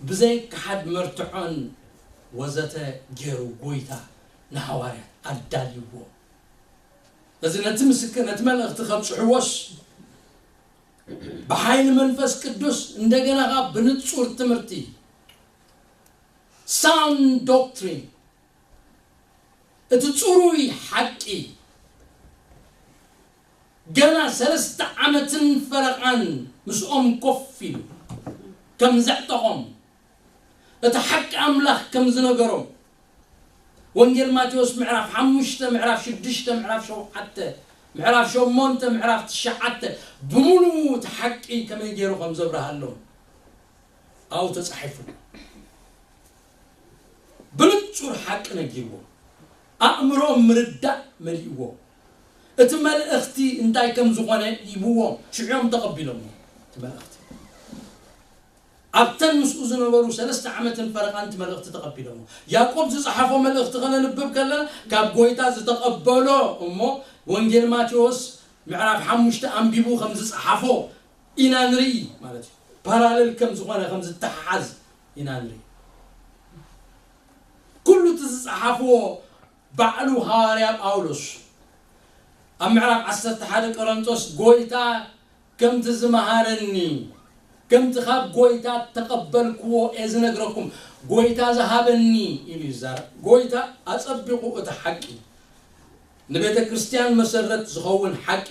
ብዘይከሓድ መርትዖን ወዘተ ገይሩ ጎይታ ንሃዋርያት ኣዳልይዎ። ስለዚ ነቲ ምስክር፣ ነቲ መልእኽቲ ከብጽሕዎስ ብሓይሊ መንፈስ ቅዱስ እንደገና ኸኣ ብንጹር ትምህርቲ፣ ሳውንድ ዶክትሪን፣ እቲ ጽሩይ ሓቂ ገና ሰለስተ ዓመትን ፈረቓን ምስኦም ኮፍ ኢሉ ከም ዘዕጠቖም፣ እቲ ሓቂ ኣምላኽ ከም ዝነገሮም፣ ወንጌል ማቴዎስ ምዕራፍ ሓሙሽተ፣ ምዕራፍ ሽዱሽተ፣ ምዕራፍ ሸውዓተ፣ ምዕራፍ ሸሞንተ፣ ምዕራፍ ትሽዓተ፣ ብምሉኡ እቲ ሓቂ ከመይ ገይሩ ከም ዘብርሃሎም ኣብኡ ተጻሒፉ። ብንጹር ሓቂ ነጊርዎም። ኣእምሮኦም ምርዳእ መሊእዎ። እቲ መልእኽቲ እንታይ ከም ዝኾነ ሂብዎም። ሽዑ እዮም ተቐቢሎሞ እቲ መልእኽቲ። ኣብተን ምስኡ ዝነበሩ ሰለስተ ዓመትን ፈረቓን እቲ መልእኽቲ ተቐቢሎሞ። ያዕቆብ ዝጸሓፎ መልእኽቲ ከነንብብ ከለና፣ ካብ ጐይታ ዝተቐበሎ እሞ ወንጌል ማቴዎስ ምዕራፍ ሓሙሽተ ኣንቢቡ ከም ዝጸሓፎ ኢና ንርኢ ማለት እዩ። ፓራለል ከም ዝኾነ፣ ከም ዝተሓሓዝ ኢና ንርኢ። ኩሉ እቲ ዝጸሓፍዎ ባዕሉ ሃዋርያ ጳውሎስ ኣብ ምዕራፍ ዓሰርተ ሓደ ቆሮንቶስ፣ "ጐይታ ከምቲ ዝመሃረኒ፣ ከምቲ ካብ ጐይታ ተቐበልክዎ እየ ዝነግረኩም፣ ጐይታ ዝሃበኒ" ኢሉ ይዛረብ። ጐይታ ኣጸቢቑ እቲ ሓቂ፣ ንቤተ ክርስቲያን መሰረት ዝኸውን ሓቂ፣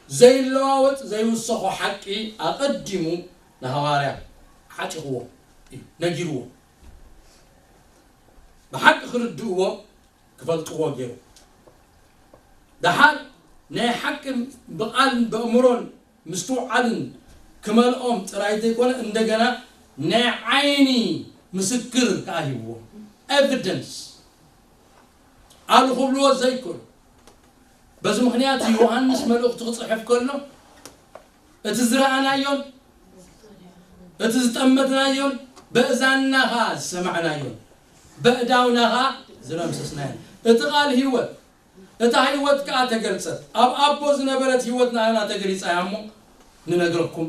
ዘይለዋወጥ ዘይውሰኾ ሓቂ ኣቐዲሙ ንሃዋርያ ዓጢቕዎ እዩ፣ ነጊርዎ። ብሓቂ ክርድእዎ፣ ክፈልጥዎ ገይሩ። ደሓር ናይ ሓቂ ብቓልን ብእምሮን ምስትውዓልን ክመልኦም ጥራይ ዘይኮነ፣ እንደገና ናይ ዓይኒ ምስክር ከኣ ሂብዎ። ኤቪደንስ። ኣሉ ክብልዎ ዘይክእሉ። በዚ ምኽንያት ዮሃንስ መልእኽቱ ክጽሕፍ ከሎ፣ እቲ ዝረኣናዮን እቲ ዝጠመትናዮን፣ በእዛንና ኸኣ ዝሰማዕናዮን፣ በእዳውና ኸኣ ዝረምሰስናዮን። እቲ ቃል ህይወት፣ እታ ህይወት ከኣ ተገልጸት፣ ኣብ ኣቦ ዝነበረት ህይወት ንኣና ተገሊጻ እያ እሞ፣ ንነግረኩም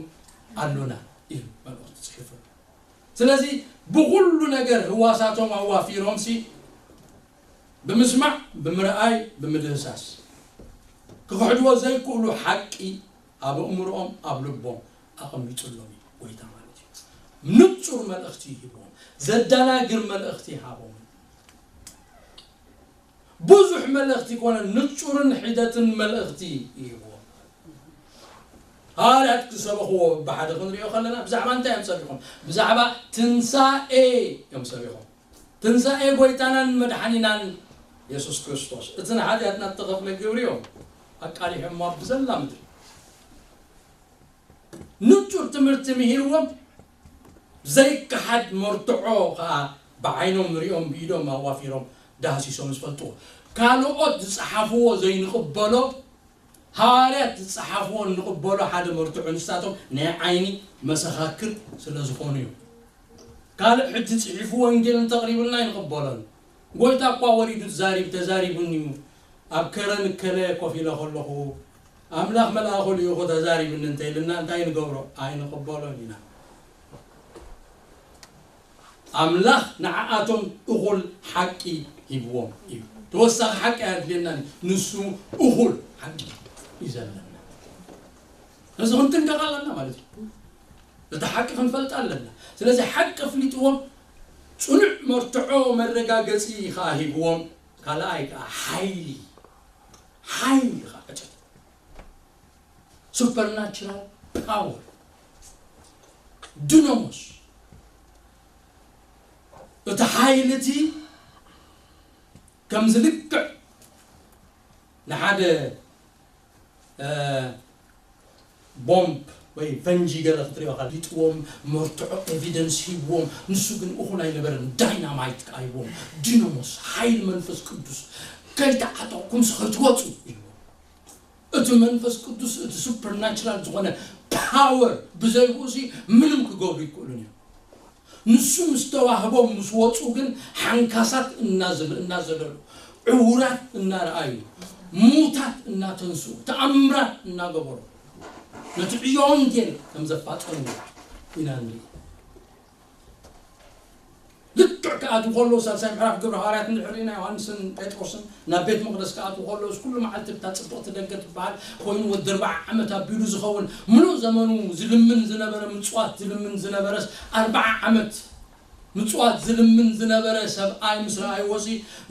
ኣሎና ኢሉ መልእኽቱ ጽሒፉ። ስለዚ ብኹሉ ነገር ህዋሳቶም ኣዋፊሮምሲ፣ ብምስማዕ፣ ብምርኣይ፣ ብምድህሳስ፣ ክኽሕድዎ ዘይክእሉ ሓቂ ኣብ ኣእምሮኦም፣ ኣብ ልቦም ኣቐሚጡሎም እዩ ጐይታ ማለት እዩ። ንጹር መልእኽቲ ይህብዎም፣ ዘደናግር መልእኽቲ ይሃቦም። ብዙሕ መልእኽቲ ኮነ፣ ንጹርን ሒደትን መልእኽቲ ይህብዎም። ሃዋርያት ክሰበኽዎ ብሓደ ክንሪኦ ከለና፣ ብዛዕባ እንታይ እዮም ሰቢኾም? ብዛዕባ ትንሳኤ እዮም ሰቢኾም። ትንሳኤ ጐይታናን መድሓኒናን የሱስ ክርስቶስ፣ እቲ ንሓጢኣትና እተኸፍለ ግብሪ እዮም ኣቃሊሖሞ ኣብ ብዘላ ምድሪ። ንጹር ትምህርቲ ምሂርዎም፣ ዘይከሓድ መርትዖ ኸኣ ብዓይኖም ሪኦም፣ ብኢዶም ኣዋፊሮም ዳህሲሶም ዝፈልጥዎ። ካልኦት ዝጸሓፍዎ ዘይንቕበሎ፣ ሃዋርያት ዝጸሓፍዎ እንቕበሎ ሓደ መርትዖ፣ ንሳቶም ናይ ዓይኒ መሰኻክር ስለ ዝኾኑ እዮም። ካልእ ሕጂ ጽሒፉ ወንጌል እንተቕሪብልና ኣይንቕበሎን። ጐይታ እኳ ወሪዱ ተዛሪብ-፣ ተዛሪቡኒ እዩ። ኣብ ከረን እከለ ኮፍ ኢለ ከለኹ፣ ኣምላኽ መልኣኹ ልኢኹ ተዛሪብኒ እንተ ኢልና እንታይ ንገብሮ? ኣይንቕበሎን ኢና። ኣምላኽ ንዓኣቶም እኹል ሓቂ ሂብዎም እዩ። ተወሳኺ ሓቂ ኣየድልየናን እዩ። ንሱ እኹል ሓቂ እዩ ዘለና። ነዚ ክንጥንቀቕ ኣለና ማለት እዩ። እቲ ሓቂ ክንፈልጥ ኣለና። ስለዚ ሓቂ ኣፍሊጥዎም፣ ጽኑዕ መርትዖ መረጋገጺ ከኣ ሂብዎም። ካልኣይ ከኣ ሓይሊ፣ ሓይሊ ከኣ ቀጨት፣ ሱፐርናቹራል ፓወር፣ ዱናሞስ። እቲ ሓይሊ እቲ ከምዚ ልክዕ ንሓደ፣ እ፣ ቦምብ ወይ ፈንጂ ገለ ክትሪኦ ከላ፣ ሊጥዎም፣ መርትዖ ኤቪደንስ ሂብዎም። ንሱ ግን እኹል ኣይነበረን። ዳይናማይት ከኣ ሂብዎም። ዲናሞስ፣ ሓይሊ መንፈስ ቅዱስ፣ "ከይተዓጠቕኩምስ ከይትወጹ" ኢልዎም። እቲ መንፈስ ቅዱስ፣ እቲ ሱፐርናቹራል ዝኾነ ፓወር ብዘይብኡሲ ምንም ክገብሩ ይክእሉን እዮም። ንሱ ምስ ተዋህቦም ምስ ወጹ ግን፣ ሓንካሳት እናዘለ-፣ እናዘለሉ፣ ዕዉራት እናረኣዩ፣ ሙታት እናተንስኡ፣ ተኣምራት እናገበሩ፣ ነቲ ዕዮ ወንጌል ከም ዘፋጠኑ ኢና ንርኢ። ልክዕ ክኣትዉ ከለዉ፣ ሳልሳይ ምዕራፍ ግብሪ ሃዋርያት እንድሕር ርኢና፣ ዮሃንስን ጴጥሮስን ናብ ቤት መቕደስ ክኣትዉ ከለዉ፣ ኩሉ መዓልቲ እታ ጽብቕቲ ደገ ትበሃል ኮይኑ፣ ወዲ ኣርብዓ ዓመት ኣቢሉ ዝኸውን፣ ምሉእ ዘመኑ ዝልምን ዝነበረ፣ ምጽዋት ዝልምን ዝነበረስ፣ ኣርብዓ ዓመት ምጽዋት ዝልምን ዝነበረ ሰብኣይ ምስ ረኣይዎሲ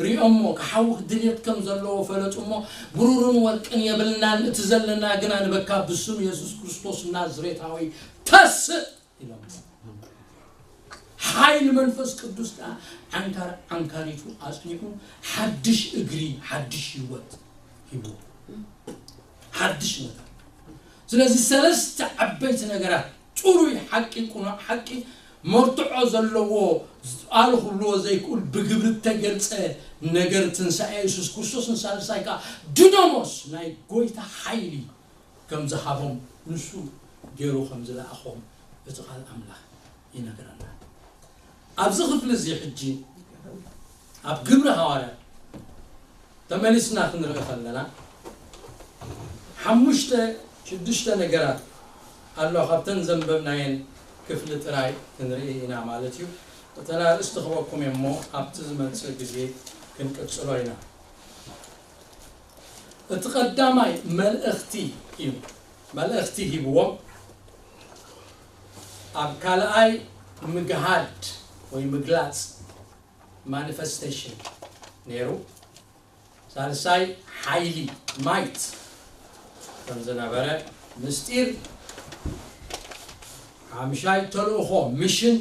ሪኦሞ፣ ክሓውኽ ድልየት ከም ዘለዎ ፈለጡ እሞ፣ ብሩርን ወርቅን የብልናን፣ እቲ ዘለና ግና ንበካ ብስም የሱስ ክርስቶስ ናዝሬታዊ ተስእ ኢሎም። ሓይሊ መንፈስ ቅዱስ ከኣ ዓንካር ዓንካሪቱ ኣጽኒዑ፣ ሓድሽ እግሪ፣ ሓድሽ ህይወት ሂቡ። ሓድሽ ነገር። ስለዚ ሰለስተ ዓበይቲ ነገራት፣ ጽሩይ ሓቂ፣ ቅኑዕ ሓቂ፣ መርትዖ ዘለዎ፣ ኣሉ ክብልዎ ዘይክእሉ ብግብሪ እተገልጸ ነገር ትንሳኤ የሱስ ክርስቶስን ሳልሳይ ከኣ ድዶሞስ ናይ ጎይታ ሓይሊ ከም ዝሃቦም ንሱ ገይሩ ከም ዝለኣኾም እቲ ቃል ኣምላኽ ይነግረና። ኣብዚ ክፍሊ እዚ ሕጂ ኣብ ግብሪ ሃዋርያት ተመሊስና ክንርኢ ከለና ሓሙሽተ ሽዱሽተ ነገራት ኣሎ። ካብተን ዘንበብናየን ክፍሊ ጥራይ ክንርኢ ኢና ማለት እዩ። እተን ኣርእስቲ ክበኩም እሞ ኣብቲ ዝመጽእ ግዜ ክንቅጽሎ ኢና። እቲ ቀዳማይ መልእኽቲ እዩ። መልእኽቲ ሂብዎም። ኣብ ካልኣይ ምግሃድ ወይ ምግላጽ ማኒፌስቴሽን ነይሩ። ሳልሳይ ሓይሊ ማይት ከም ዝነበረ ምስጢር፣ ሓምሻይ ተልእኾ ሚሽን፣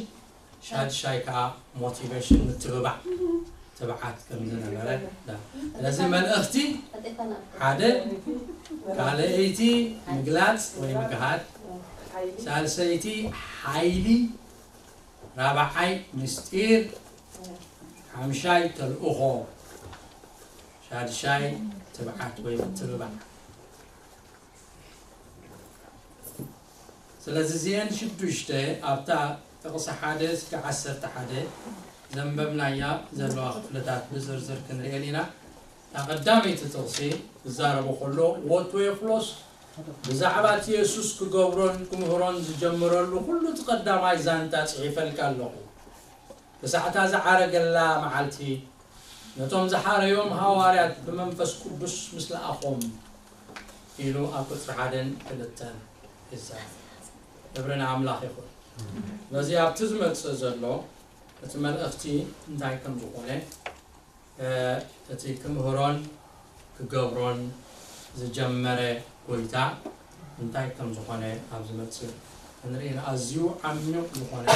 ሻድሻይ ከዓ ሞቲቬሽን ምትብባዕ ትብዓት ከም ዝነበረ። ስለዚ መልእኽቲ ሓደ፣ ካልኣይቲ ምግላፅ ወይ ምግሃድ፣ ሳልሰይቲ ሓይሊ፣ ራብዓይ ምስጢር፣ ሓምሻይ ተልእኾ፣ ሻድሻይ ትብዓት ወይ ምትብባዕ። ስለዚ እዚአን ሽዱሽተ ኣብታ ጥቕሲ ሓደ እስከ ዓሰርተ ሓደ ዘንበብናያ ዘለዋ ክፍልታት ብዝርዝር ክንሪኤን ኢና። እታ ቀዳመይቲ ጥቕሲ ክዛረቦ ከሎ፣ ወትዌፍሎስ ብዛዕባ እቲ የሱስ ክገብሮን ክምህሮን ዝጀመረሉ ኩሉ እቲ ቀዳማይ ዛንታ ጽሒፈልካ ኣለኹ። ክሳዕታ ዝዓረገላ መዓልቲ፣ ነቶም ዝሓረዮም ሃዋርያት ብመንፈስ ቅዱስ ምስ ለኣኾም ኢሉ ኣብ ቁጽሪ ሓደን ክልተን ይዛረብ። ክብሪ ንኣምላኽ ይኹን። በዚ ኣብቲ ዝመጽእ ዘሎ እቲ መልእኽቲ እንታይ ከም ዝኾነ፣ እ፣ እቲ ክምህሮን ክገብሮን ዝጀመረ ጎይታ እንታይ ከም ዝኾነ ኣብ ዝመጽእ ክንርኢ ኢና። ኣዝዩ ዓሚቕ ዝኾነ፣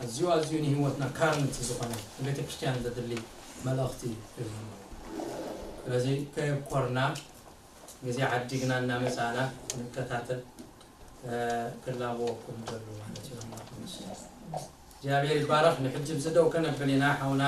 ኣዝዩ፣ ኣዝዩ ንህይወትና ካርንቲ ዝኾነ፣ ንቤተ ክርስቲያን ዘድሊ መልእኽቲ እዩ። ስለዚ ከየብኮርና፣ ግዜ ዓዲግና እናመጻና ክንከታተል፣ እ፣ ክላበወኩም ደሉ ማለት እዩ። ኣምላኽ ይመስገን። እግዚኣብሔር ይባረኽ። ንሕጂ ኣብዚ ደው ከነብል ኢና። ሓውና